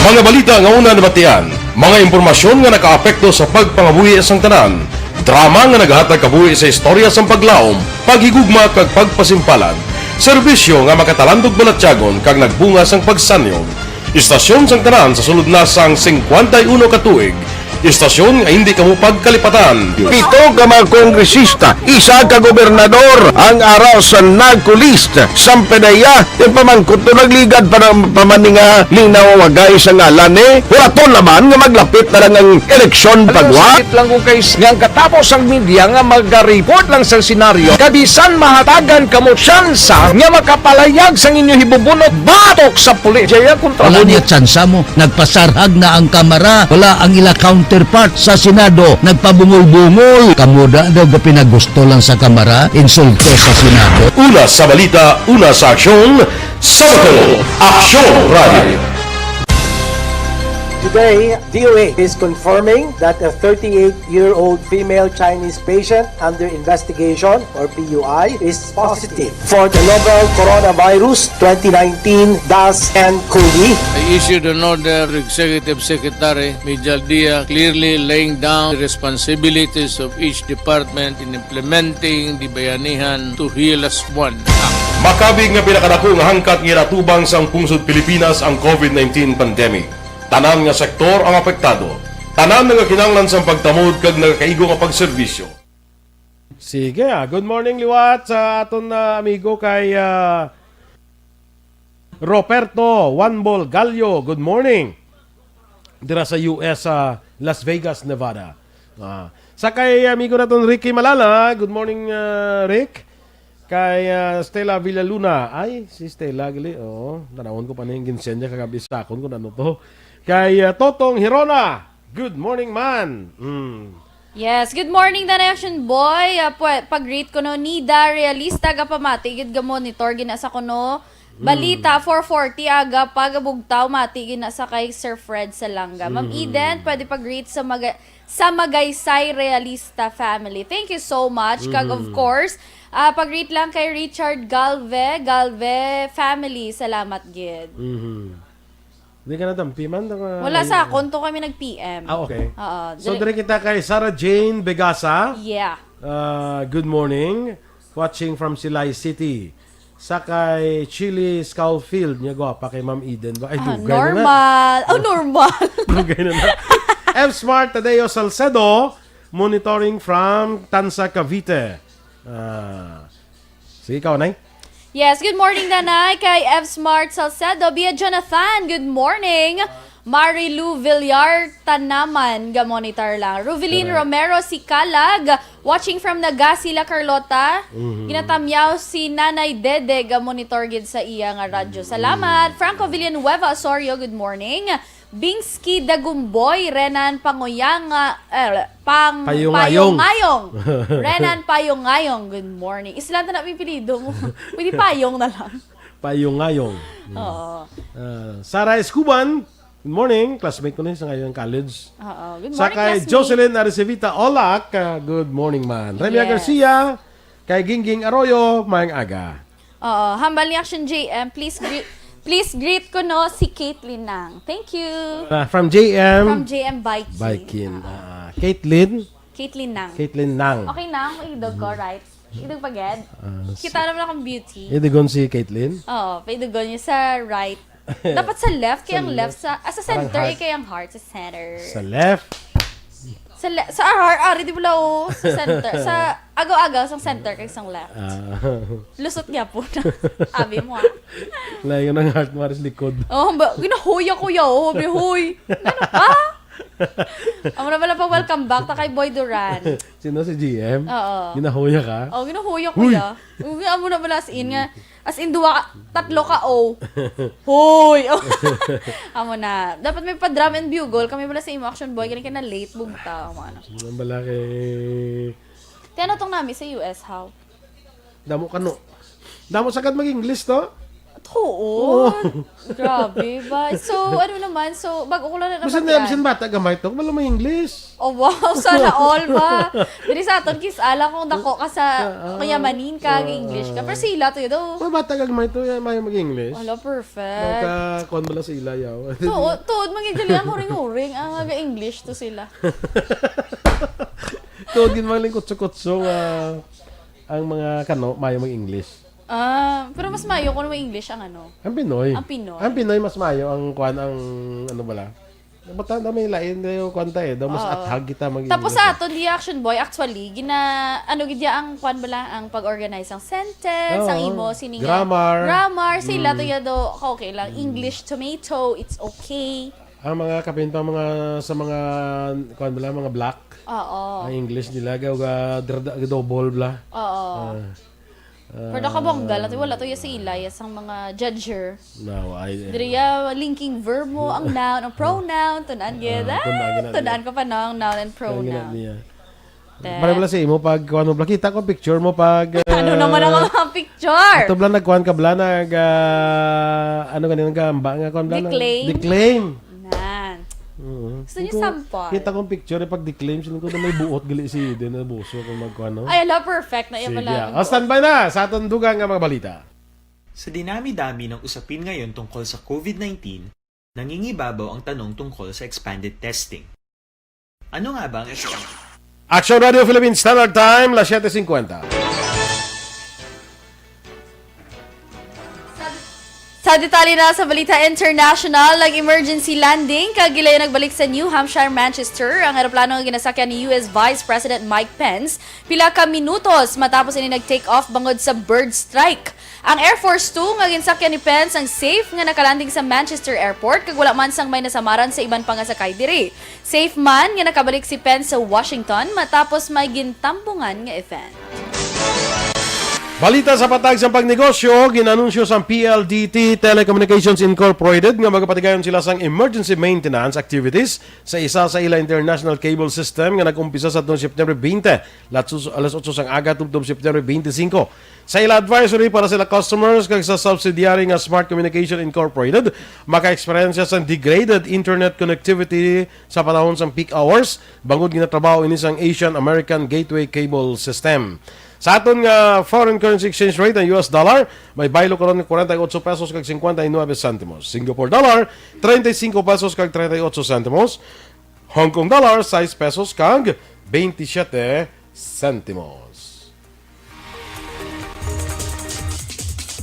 Mga balita nga una nabatian, mga impormasyon nga nakaapekto sa pagpangabuhi sang tanan, drama nga nagahatag kabuhi sa istorya sang paglaom, paghigugma kag pagpasimpalan, serbisyo nga makatalandog balatyagon kag nagbunga sang pagsanyog. Istasyon sang tanan sa sulod na sang singkwenta y uno ka tuig. Istasyon nga hindi kamo pagkalipatan. Pito ka mga kongresista, isa ka gobernador ang ara sa NAGCO list. Sampanaya, ipamangkot to nagligad pa na, pa man ni nga linawagay sa ngalan ni Horaton naman nga maglapit na lang ang eleksyon. Alam mo, pagwa. Sakit lang kung kay s-, nga ang katapos ang media nga maga-report lang sa senaryo, kabisan mahatagan kamo tsansa nga makapalayag sang inyo hibubunot batok sa pulis. Jaya kontra Wala mo. Niya tsansa mo. Nagpasarhag na ang Kamara. Wala ang ila counterpart sa Senado. Nagpabungol-bungol. Kamo da daw ga pinagusto lang sa Kamara, insulto sa Senado. Una sa balita, una sa aksyon, Sabado, Aksyon Radio. Today, D O A is confirming that a thirty-eight-year-old female Chinese patient under investigation, or P U I, is positive for the novel Coronavirus twenty nineteen dash N COVID. I issued an order to Executive Secretary Mijal Dia, clearly laying down the responsibilities of each department in implementing the Bayanihan to Heal As One Act. Makabig nga pinakadako nga hangkat nga ginatubang sang pungsod Pilipinas ang COVID nineteen pandemic. Tanan nga sektor ang apektado. Tanan nga kinahanglan sang pagtamod kag nagakaigo nga pagserbisyo. Sige, ah, good morning liwat sa aton, ah, amigo kay, ah, Roberto Wanbol Gallo. Good morning. Dira sa U S, sa Las Vegas, Nevada. Ah, sa kay amigo naton Ricky Malala. Good morning, ah, Rick. Kay, ah, Stella Villaluna. Ay, si Stella gali. Oo, tanawon ko pa na yung ginsend niya kagabi sa akon kung ano to. Kay, ah, Totong Hirona. Good morning, man. Mm. Yes, good morning, Danay Action Boy. Ah, pwe-, pag-greet ko no, Nida Realista, gapamati gid ga monitor gina sa kuno. Balita, four forty aga pa, gabugtaw, mati gina sa kay Sir Fred Salanga. Ma'am Eden, pwede pag-greet sa maga-, sa Magaysay Realista family. Thank you so much. Kag of course, ah, pag-greet lang kay Richard Galve, Galve family. Salamat gid. Mhm. Di ka natampi man, ah, Wala ay, sa akon to kami nag-P M. Ah, okay. Oo, So, dire- dire kita kay Sarah Jane Begasa. Yeah. Ah, good morning. Watching from Silay City. Sa kay Chili Schofield, niya gwapa kay Ma'am Eden ba? Ay, Ah, dugay na na. normal. Oh, normal. Dugay na na. F Smart Tadeo Salcedo, monitoring from Tanza, Cavite. Ah, sige, ikaw, Nay. Yes, good morning, Nanay. Kay F Smart Salcedo, Bia Jonathan, good morning. Marilu Villar Tanaman, ga-monitor lang. Ruvilin Correct. Romero Sikalag, watching from Naga, Sila Carlota. Mhm. Ginatamyaw si Nanay Dede, ga-monitor gid sa iya nga radyo. Salamat. Franco Villanueva Osorio, good morning. Bingsky Dagumboy, Renan Panguyang, eh, Pang-, Payungayong. Payungayong. Renan Payungayong, good morning. Islan ta na may apelyido mo. Pwede Payong na lang. Payungayong. Oo. Ah, Sarah Escuban, good morning. Classmate ko na sa ngayon college. Oo. Good Sa morning, kay classmate. Jocelyn Arcevita Olak, ah, good morning, man. Remia Yes. Garcia, kay Gingging Arroyo, maayong aga. Oo, hambal ni Action J M, please greet, please greet ko no si Caitlyn Nang. Thank you. Ah, from J M. From J M Baikin. Baikin. Oo. Ah, Caitlyn? Caitlyn Nang. Caitlyn Nang. Okay na, ang idog ko, right? Idog pa gid? Ah, Kita s-, naman akong beauty. Idugon si Caitlyn? Oo, paidugon niya sa right. Dapat sa left, kay Sa ang left left. sa, ah, sa Parang center, heart. Eh, kay ang heart, sa center. Sa left. Sa le-, sa heart, ari, di mo lang, oh, sa center. Sa agaw-agaw, sa center, kay sa left. Ah. Lusot niya po na. Abi mo, ah. Layo ng heart mo, aris likod. Oh, ba, ginahuya ko ya, oh, bihoy. Ano ka? Amo na pala pa welcome back, ta kay Boy Duran. Sino, si G M? Oo. Ginahuya ka? Oh, ginahuya ko Uy! ya. Uy, amo na pala as in nga. As in, duwa ka, tatlo ka, oh. Hoy! Oh. Amo na. Dapat may pa drum and bugle. Kami pala sa imo, Action Boy. Kani ka na late, bugta. Amo na. Ang bala kay Tiyan tong nami sa U S, how? Damo kano. Damo sagad mag-English to? Tuod. Grabe ba? So, ano naman? So, bago ko lang na Bisan na, nabatyaan. bisan bata gamay to, wala may English. Oh, wow. Sana all ba? Diri sa aton, kis-a lang kung dako ka sa Ah, ah. kayamanin ka, Ah, English ka. ah. Pero sila to yun, oh. Mga bata gamay to, yan, may mag-English. Wala, perfect. Nagka-, kuwan bala sa ila, yaw. Tuod, tuod, mga Julian, huring-huring, ang aga-English to sila. Tuod, gin mga lingkutso-kutso, ah, ang mga kano, mayo mag-English. Ah, pero mas mayo kung mag-English ang ano. Ang Pinoy. Ang Pinoy. Ang Pinoy, mas mayo ang kuwan, ang ano bala? Bata daw may lain, daw kuwan ta eh. Daw mas Oo. athag kita mag-English Tapos sa eh. aton, di Action Boy, actually, gina, ano gid ya ang kuwan bala, ang pag-organize ang sentence, ang Oo. imo, sini nga Grammar. grammar, sila Mm. to ya do, okay lang. Mm. English, tomato, it's okay. Ang mga kapin pa, mga, sa mga, kuwan bala, mga black. Oo. Ang English nila, ga, ga, ga, double bala. Oo. Ah. Pero nakabongga lang, wala to ya sa ila, ya sang mga judger. No, I, Diri ya, linking verb mo, ang noun, ang pronoun, tun-an gid. Ah, tun-an Ah, gid na tun-an niya. ko pa, no, ang noun and Tun-an gid na pronoun. niya. Te. Pare pala sa imo, pag kuwan mo, bala, kita ko picture mo pag, Ano ah, naman ang mga picture? ato bala, nagkuwan ka bala, nag, ah, ano ganyan, nagamba nga kuwan bala, nag- Declaim? Declaim. Nan. Oo. Gusto niyo Ito, sample? kita kong picture, eh, pag-declaim, siling ko na may buot gali si Eden na buso kung magkuha, no? Ay, ala, perfect na iya Sige, pala. ah. Oh, standby na sa aton dugang nga mga balita. Sa dinami-dami ng usapin ngayon tungkol sa covid nineteen, nangingibabaw ang tanong tungkol sa expanded testing. Ano nga ba ang Action Radio Philippines Standard Time, las siete cincuenta. Sa detalye na sa balita international, nag-emergency landing kag gilayon nagbalik sa New Hampshire, Manchester ang eroplano nga ginasakyan ni U S Vice President Mike Pence pila ka minutos matapos ini nag-take off bangod sa bird strike. Ang Air Force Two nga ginsakyan ni Pence ang safe nga nakalanding sa Manchester Airport kag wala man sang may nasamaran sa iban pa nga sakay diri. Safe man nga nakabalik si Pence sa Washington matapos may gintambungan nga event. Balita sa patag sang pagnegosyo, ginanunsyo sang P L D T Telecommunications Incorporated nga magapatigayon sila sang emergency maintenance activities sa isa sa ila international cable system nga nag-umpisa sa tuong September twenty, alas otso sang aga tubtob September twenty-five. Sa ila advisory para sa ila customers kag sa subsidiary nga Smart Communication Incorporated, maka-eksperyensya sang degraded internet connectivity sa panahon sang peak hours, bangod ginatrabaho ini sang Asian American Gateway Cable System. Sa aton nga foreign currency exchange rate, ang U S dollar may baylo karon nga forty-eight pesos kag fifty-nine centimos. Singapore dollar, treinta y cinco pesos kag treinta y ocho centimos. Hong Kong dollar, sais pesos kag veintisiete centimos.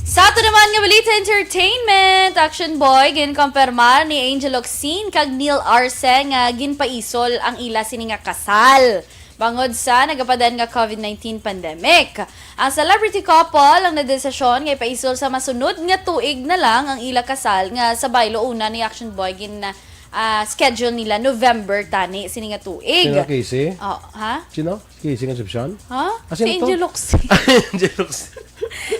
Sa ato naman nga balita, entertainment, Action Boy, ginkompirmar ni Angel Locsin kag Neil Arce nga ginpaisol ang ila sini nga kasal bangod sa nagapadan nga covid nineteen pandemic. Ang celebrity couple ang nadesisyon nga ipaisol sa masunod nga tuig na lang ang ila kasal nga sa baylo una ni Action Boy gin, ah, schedule nila November tani sini nga tuig. Sino, Casey? Oh, ha? Sino? Casey Concepcion? Ha? Ah, Si sino to? Angel Locsin. Angel Locsin.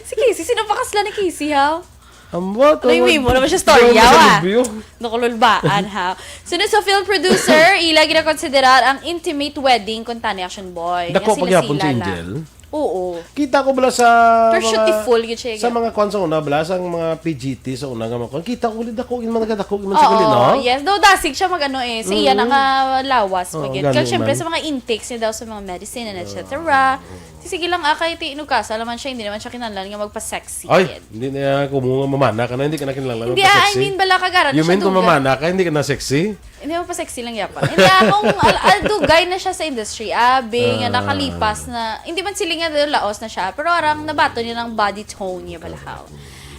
Si Casey, sino pa kasla ni Casey, ha? Ambot, Ano yung ambot. Mo naman siya story, Yung yawa? Masalubyo. Nakululbaan, ha? Sunod sa film producer, ila ginakonsiderar ang intimate wedding kung tani Action Boy. Dako Nga pa gyapon si sila-sila lang. Angel? Oo. Kita ko bala sa Pero mga, beautiful, yun siya, sa yun. Mga kwan sa una, bala, sa mga P G T sa una nga mga kwan. Kita ko ulit, dako, yung mga dako, yung mga Oo, sigaw, no? Yes. Daw dasig siya mag-ano eh. Sa iya Mm. na nga lawas, Oo, pag-, gani kaya syempre man. Sa mga intakes niya daw sa mga medicine and et cetera. Oo. Ti sige lang, ah, kay ti inugkasa naman siya, hindi naman siya kinahanglan nga magpa-sexy. Ay, kid. Hindi na kung mo mamana ka na, hindi ka na kinahanglan Hindi, ah, I magpa-sexy. Mean, bala, kagaran You na siya mean kung dugang. Mamana ka, hindi ka na sexy? Hindi, magpa-sexy lang yapa. Hindi, ah, kung al-, aldugay na siya sa industry, abi, nga Ah. nakalipas na, hindi man sila nga laos na siya, pero arang nabato niya ng body tone niya, balahaw.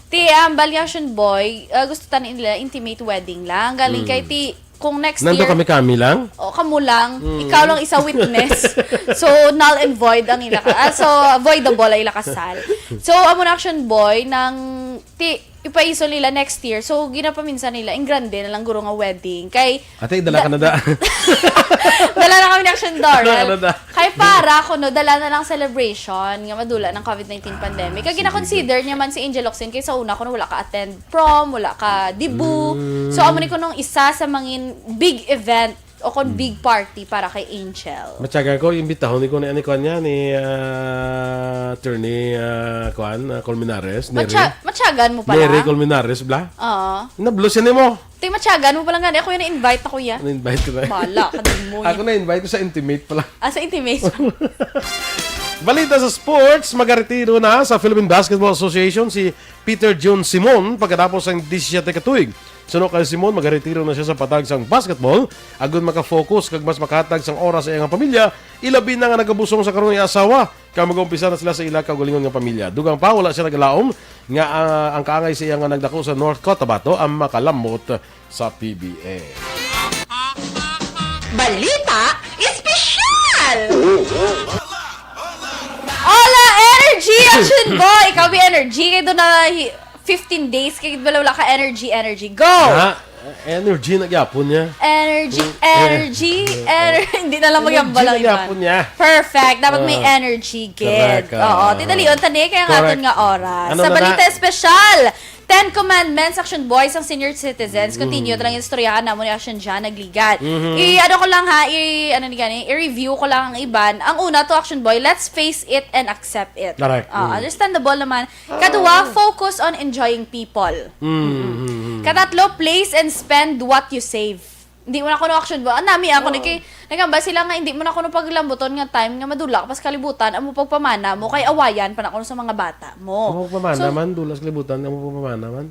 Ti, ang Balyasyon Boy, ah, gusto tani nila intimate wedding lang. Galing Mm. kay ti, kung next Nando year, kami-kami lang? O, kamo lang. Mm. Ikaw lang isa witness. So, null and void ang ila ka-, ah, so, voidable ang ila kasal. So, amo na Action Boy, nang, ti, ipaisol nila next year. So, ginapaminsan nila, ing grande na lang guro nga wedding. Kay, Ate, dala ka na da. Dala na kami ni Action Doran. Dala ka na da. Kay para ko, no, dala na lang celebration nga madula ng covid nineteen pandemic. Kay Ah, sige. Gina-consider niya man si Angel Locsin kay sa una ko, no, wala ka attend prom, wala ka debut. Mm. So, amo ni ko nung isa sa mangin big event O kon big party para kay Angel. Matyagan ko, imbitahon ni ko ni, ni kuan niya, ni, ah, Attorney, ah, kuan, ah, Colmenares, Neri. Matya-, matyagan mo pala? Neri Colmenares, bla? Oo. Nablo siya nimo. Ti, matyagan mo pala nga. Ako yung na-invite na, kuya. Na-invite ko na. Bala ka din mo. Ako na-invite ko sa intimate pala. Ah, sa intimate. Balita sa sports, magaretiro na sa Philippine Basketball Association si Peter Jun Simon pagkatapos sang disisiete ka tuig. Suno kay Simon, magaretiro na siya sa patag sang basketball agud maka-focus kag mas makahatag sang oras sa iyang pamilya, ilabi na nga nagabusong sa karon nga asawa, kag mag-umpisa na sila sa ila kaugalingon nga pamilya. Dugang pa, wala siya nagalaom nga, ah, ang kaangay sa iya nga nagdako sa North Cotabato ang makalambot sa P B A. Balita Espesyal! Hola, energy! Action boy! Ikaw, may energy. Kaya doon na hi-, fifteen days. Kaya wala, wala ka energy, energy. Go! Ha? Energy na gyapon niya. Energy, Mm, energy, eh, ener-, hindi na lang energy magyambal ang na iban. Gyapon niya. Perfect. Dapat may Ah, energy, kid. Correct, ah, Oo, ah, tidalion, tani, kaya nga correct. Aton nga oras. Ano Sa na Balita na? Espesyal, Ten Commandments, Action Boy, sang senior citizens. Continue, Mm. Talang istoryahan namon ni Action John, nagligad. Mhm. I-, ano ko lang ha, i-, ano ni gani, i-review ko lang ang iban. Ang una to, Action Boy, let's face it and accept it. Correct. Ah, Mm. Understandable naman. Kadua, focus on enjoying people. Mm, Mm-mm. mm, mm. Katatlo, place and spend what you save. Hindi mo na kuno action ba? Ang nami ako, Oo. Niki-, nagamba sila nga hindi mo na kuno paglambuton nga time nga madula ka pa sa kalibutan, amo pagpamana mo, kay awayan pa na kuno sa mga bata mo. Amo pagpamana So, man, dula sa kalibutan, amo pagpamana man.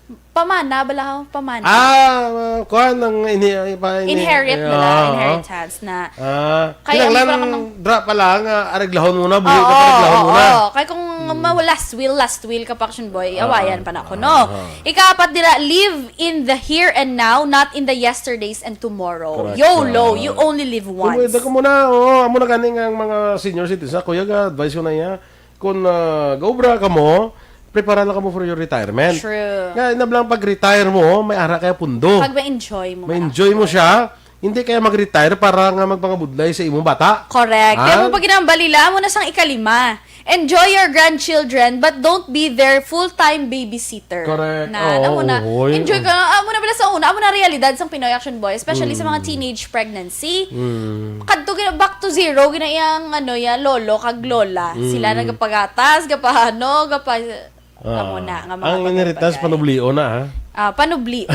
Pamana, bala, pamana. Ah, kuan ang ini-, pa-, ini-, Inherit na lang, ah, inheritance na. Ah, Kaya kinahanglan ang parang dra pa lang, ah, areglahon mo na, buhi ka Oo, pa, areglahon mo na. Oo. Kaya kung Hmm. ma-, last will, last will ka pa, Action Boy, Ah, awayan pa na ako, ah, no? Ah. Ikaapat nila, live in the here and now, not in the yesterdays and tomorrow. Correct. YOLO, Ah. you only live Kung once. Ito ko muna, oo, amo na gani nga ang mga senior citizens, ako, yung advice ko na iya, kung, ah, gaobra ka mo, prepara na ka mo for your retirement. True. Nga, inablang pag-retire mo, may ara kaya pundo. Pag ma-enjoy mo. Ma-enjoy mo siya, hindi kaya mag-retire para nga magpangabudlay sa imong bata. Correct. Ha? Pero pag ginambali lang, amo na sang ikalima. Enjoy your grandchildren, but don't be their full-time babysitter. Correct. Na, Oo, amo na. Oy. Enjoy ka. Amo na pala sa una. Amo na realidad sang Pinoy Action Boy, especially sa mga Mm. teenage pregnancy. Mm. Kadto gina-, back to zero, gina iyang, ano, ya, lolo, kag lola. Sila Mm. nagapagatas, gapahano, gapa-, Ah. Amo na, nga mga Ang inheritance, bagay-bagay. Panublion na, ha? Ah, panublion.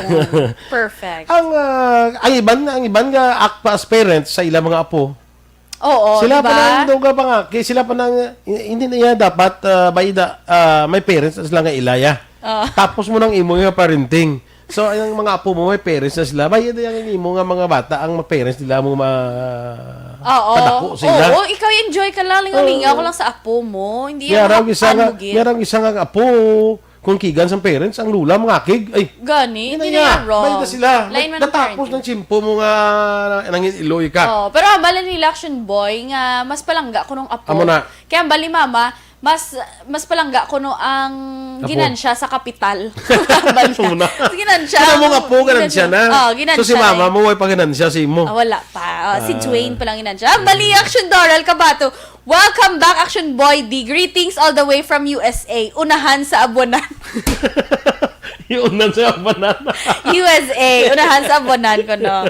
Perfect. Ang, ah, ang iban, ang iban nga act pa as parents sa ilang mga apo. Oo, Sila di pa ba? nang duga pa nga, kay sila pa nang, hindi na iya dapat, ah, ba ida, ah, may parents na sila nga ilaya. Ah. Tapos mo nang imo nga parenting. So, ang mga apo mo, may parents na sila. Ba, yun yung imo nga mga bata, ang mga parents nila mo ma-, Oo. padako sila. Oo, ikaw enjoy ka lang, lingaw-lingaw Oo. ko lang sa apo mo. Hindi May yung arang isa nga, makapagpugit. May arang isa nga apo, kung kigan sang parents, ang lula, mangakig. Ay, Gani, yun na hindi niya. Na wrong. Bay na sila. Lain man ang Natapos parenting. Ng tsimpo mo nga nangin iloy ka. Oh, pero hambal ni Action Boy nga mas palangga ko nung apo. Amo na. Kaya hambal ni mama, mas, mas palangga ko no ang Apo. Ginansya sa kapital. Hambal niya. Amo na. Mas ginansya Kaya mo ang nga po, ginansya ginansya. Na. Oh, ginansya So, si mama na. Mo, way pa ginansya si mo. Ah, wala pa. Oh, si Ah. Dwayne pa lang ginansya. Hambal ni Action Doral Kabato. Welcome back, Action Boy D. Greetings all the way from U S A. Unahan sa Abuanan. Yung unahan sa Abuanan. U S A. Unahan sa Abuanan ko, no?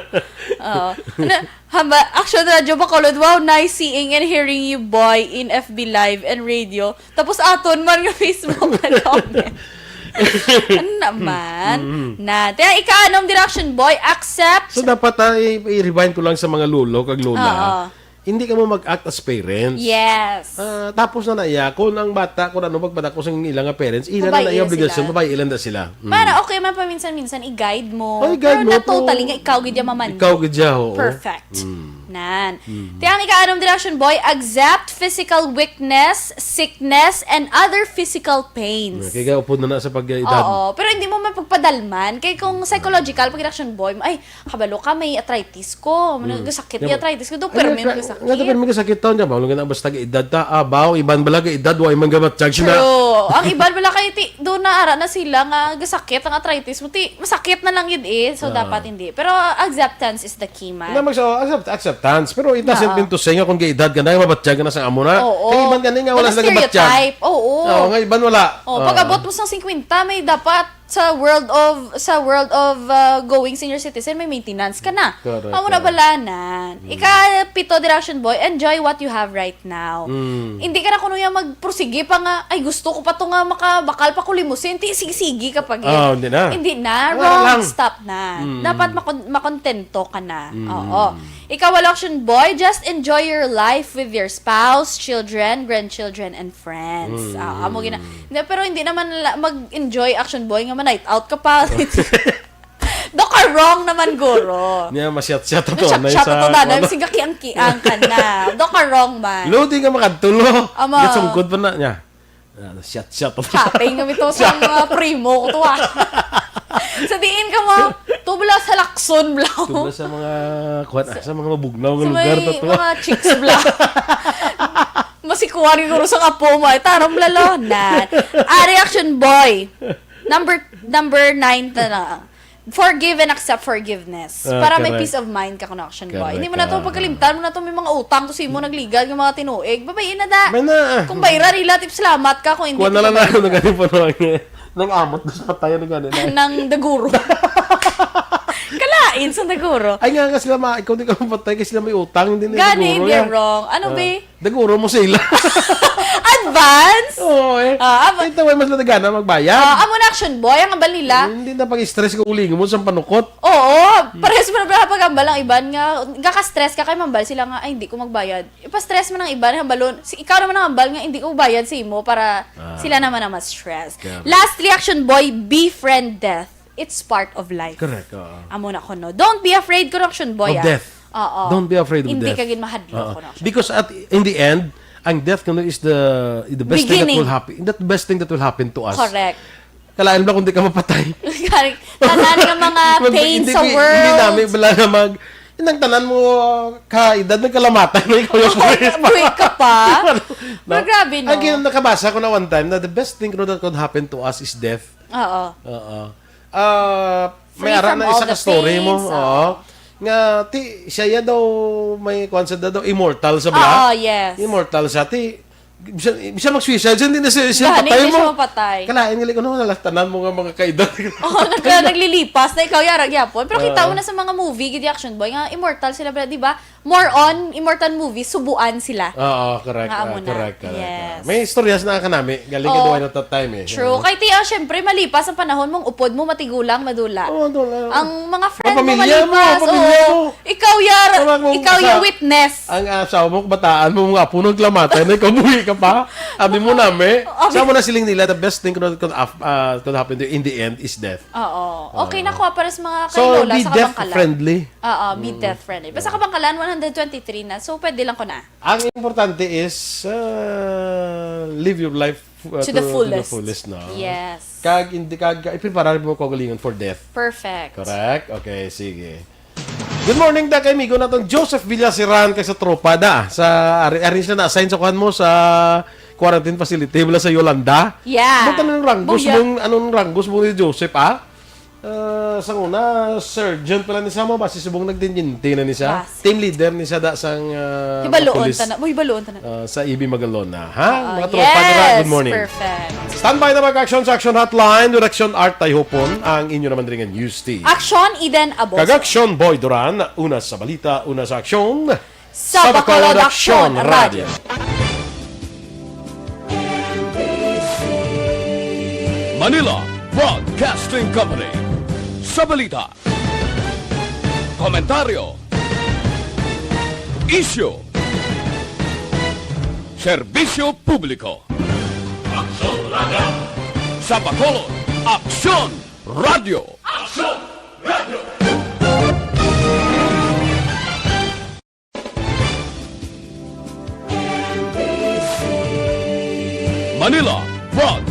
Oo. Na, hamba, Action Radyo Bacolod, wow, nice seeing and hearing you, boy, in F B Live and radio. Tapos aton man nga Facebook na comment. Ano naman? Mm-hmm. Na, tiyan, ika-anom, Direction Boy, accept. So, dapat, ah, i-, i-rewind ko lang sa mga lolo kag lola. Oo. Hindi ka mo mag-act as parents. Yes. Ah, tapos na na iya, kung ang bata, kung ano, magpadako sa ila nga parents, ila na na iya obligasyon, sila. Babayi lang da sila. Mm. Para okay man paminsan-minsan, i-guide mo. Oh, i-guide mo, pero not totally nga ikaw gid ya mamando. Ikaw gid ya, oo. Perfect. Mm. Nan. Mm. Ti ang ika-anom, Direction Boy, accept physical weakness, sickness, and other physical pains. Kaya upod na na sa pag-edad. Oo, pero hindi mo mapagpadalman. Kay kung psychological, pag Direction Boy, ay, kabalo ka, may arthritis ko. Mm. Gasakit, may arthritis ko. Do, pero may gasakit. Nga, pero may gasakit taon niya. Bawal nga na basta edad ta. Ah, baw, iban bala ka edad, wa man gamat charge na. True. Ang iban bala kay ti, do na ara na sila nga gasakit ang arthritis mo. Ti, masakit na lang yun eh. So, dapat hindi. Pero acceptance is the key, man. Na mag-, so, accept-, acceptance. Pero it doesn't mean to say nga kung gaedad ka na, mabatyag ka na sa amo na. Oo. Kay iban gani nga wala sila gabatyag. Stereotype. Oo. Oo, nga iban wala. Oh, pag abot mo sa singkwenta, may dapat sa world of, sa world of, ah, going senior citizen, may maintenance ka na. Correct, Amo na correct. balanan. Mm. Ika-pito, Action Boy, enjoy what you have right now. Mm. Hindi ka na kuno yung magprosige pa nga, "Ay, gusto ko pa to nga makabakal pa ko limousine." Ti, sige-sige ka pa, gid. Ah, hindi na. Hindi na. Wala Wrong. lang. Stop na. Mm. Dapat makon-, makontento ka na. Mm. Oo. Ikaw, wala, Action Boy, just enjoy your life with your spouse, children, grandchildren, and friends. Mm. Ah, amo gina-, hindi, pero hindi naman la-, mag-enjoy, Action Boy, nga ma-night out ka pa. Do ka wrong naman, guro. Niya, masyat-syat to, Masyat-syat anay sa, to, nanay. ano? Sige, kiang-kiang ka na. Do ka wrong man. Loading nga makadtulo. Amo. Gisungkod pa na niya. Ah, shot, shot. Chatting kami to sa mga primo ko to, ah. Sa diin ka mo, tubla sa lakson, bla. Tubla sa mga, kuwan, ah, Sa sa mga mabugnaw nga Sa lugar may na to. mga chicks, bla. Masikuan siguro sa apo mo, ay tarong, bla, lo. Na. Ah, Action Boy. Number, number nine na na. Forgive and accept forgiveness. Ah, Para may correct. peace of mind ka, Action Boy. Correct, Hindi mo na to ah. pagkalimtan, mo na to may mga utang to sa imo nagligad nga mga tinuig. Babayi na da. May na. Kung bayra nila, tip salamat ka. Kung hindi, Kuha na lang tip na ako ng ganun pa naman niya. Nang amot na sa patay, ano gani na. Nang daguro. Kalain sa daguro. Ay nga, nga sila ma-, ikaw di ka mapatay kasi sila may utang, hindi na Gani, siguro they're yan. wrong. Ano, Ah. be? Daguro mo sila. Advance? Oo, eh. Ah, amo Ito, may mas natagana magbayad. Ah, amo na, Action Boy, ang ambal nila. Hindi na pag-stress ko uling mo sa panukot. Oo, Hmm. pares mo na pala pag-ambal ang iban nga, gaka-stress ka kay mambal sila nga, "Ay, hindi ko magbayad." Ipa-stress mo ng iban, hambalon. Si, ikaw naman ang ambal nga, "Hindi ko bayad sa imo," para Ah. sila naman ang mas stress. Correct. Lastly, Action Boy, befriend death. It's part of life. Correct, oo. Amo na ko, no? Don't be afraid, Action Boy, Of ah. death. Oo. Don't be afraid of Hindi death. ka gid mahadlok, Oo. Action Boy. Because at, in the end, ang death kuno is the, the best thing that Beginning. will happen. That best thing that will happen to us. Correct. Kalain ba kung di ka mapatay? Tanan nga mga Mag-, pain hindi, sa hindi, world. hindi namin bala na mag-, yung nang tanan mo, ka edad, nagkalamatan na ikaw yung buhay pa. Buhay ka pa? Ano? No? Pero grabe, no? Again, nakabasa ko na one time na the best thing that could happen to us is death. Oo. Oo. Ah, may Free ara from na all isa the ka story mo. pains, Oo. oo. Nga, ti, siya ya daw, may kuwan sa daw, immortal sa bala. Oo, yes. Immortal siya, ti, bisan, bisan mag-suicide siya, hindi na siya, siya Gani, patay hindi mo. siya mapatay. Kalain nga, like, ano, nalaktanan mo nga mga kaedad. Oh, nag-, naglilipas na ikaw, yara, gyapon. Pero kita Oo. mo na sa mga movie, gid, Action Boy, nga immortal sila, bala, di ba? More on, immortal movie, subuan sila. Oo, correct. Nga amo Ah, na. correct, correct. Yes. Ah, may istorya sa nakakanami. Galing ka Oh. duway na ta time eh. True. Oo. Kay tiya, syempre, malipas ang panahon mong upod mo, matigulang, madula. Oo, madula. Ang mga friend mo, Kapamilya mo, malipas. pamilya Oo. mo. Ikaw, yar, Tama mo, ikaw sa, yung witness. ang asawa mo, kabataan mo, mga apo, naglamatay na ikaw, buhi ka pa. Abi mo nami. Abi. Sa mo na siling nila, the best thing could, could, hap- ah, could happen to you in the end is death. Oo. Okay Oo. na ko, para sa mga kay So, Lola, be sa death Kabangkalan. friendly. Oo, be Mm. death friendly. Basta Yeah. Kabangkalan, one hundred twenty-three na. So, pwede lang ko na. Ang importante is, uh, live your life, uh, To the to, to the fullest. fullest, no? Yes. Kag, hindi, kag, iprepara mo kaugalingon for death. Perfect. Correct? Okay, sige. Good morning, da, kay amigo naton Joseph Villaseran, kay sa tropa da. Sa, ari, ari sila na-assign sa kuan mo sa quarantine facility mula sa Yolanda. Yeah. Ano tanong ranggos Booyah. mong, anong ranggos mo ni Joseph, ah? Ah, sa una, sergeant pala ni Samo, basi subong nagtiniente na ni siya. Basi. Team leader ni siya da sang, ah, mga Hibaloon pulis, ta na. Mo, hibaloon ta na. ah, sa E B Magalona, ha? Ah, Mga tropa nila, yes, good morning. perfect. Standby na mag-action sa Action Hotline, Direction Art Tayhopon, ang inyo naman rin nga news team. Action, Eden Abos. Kag Action Boy Duran, una sa balita, una sa aksyon. Sa Bacolod Action Radio. Manila Broadcasting Company. Sa balita, komentaryo, isyu, serbisyo publiko. Aksyon Radio. Sa Bacolod, Aksyon Radio. Aksyon Radio. Manila Broad-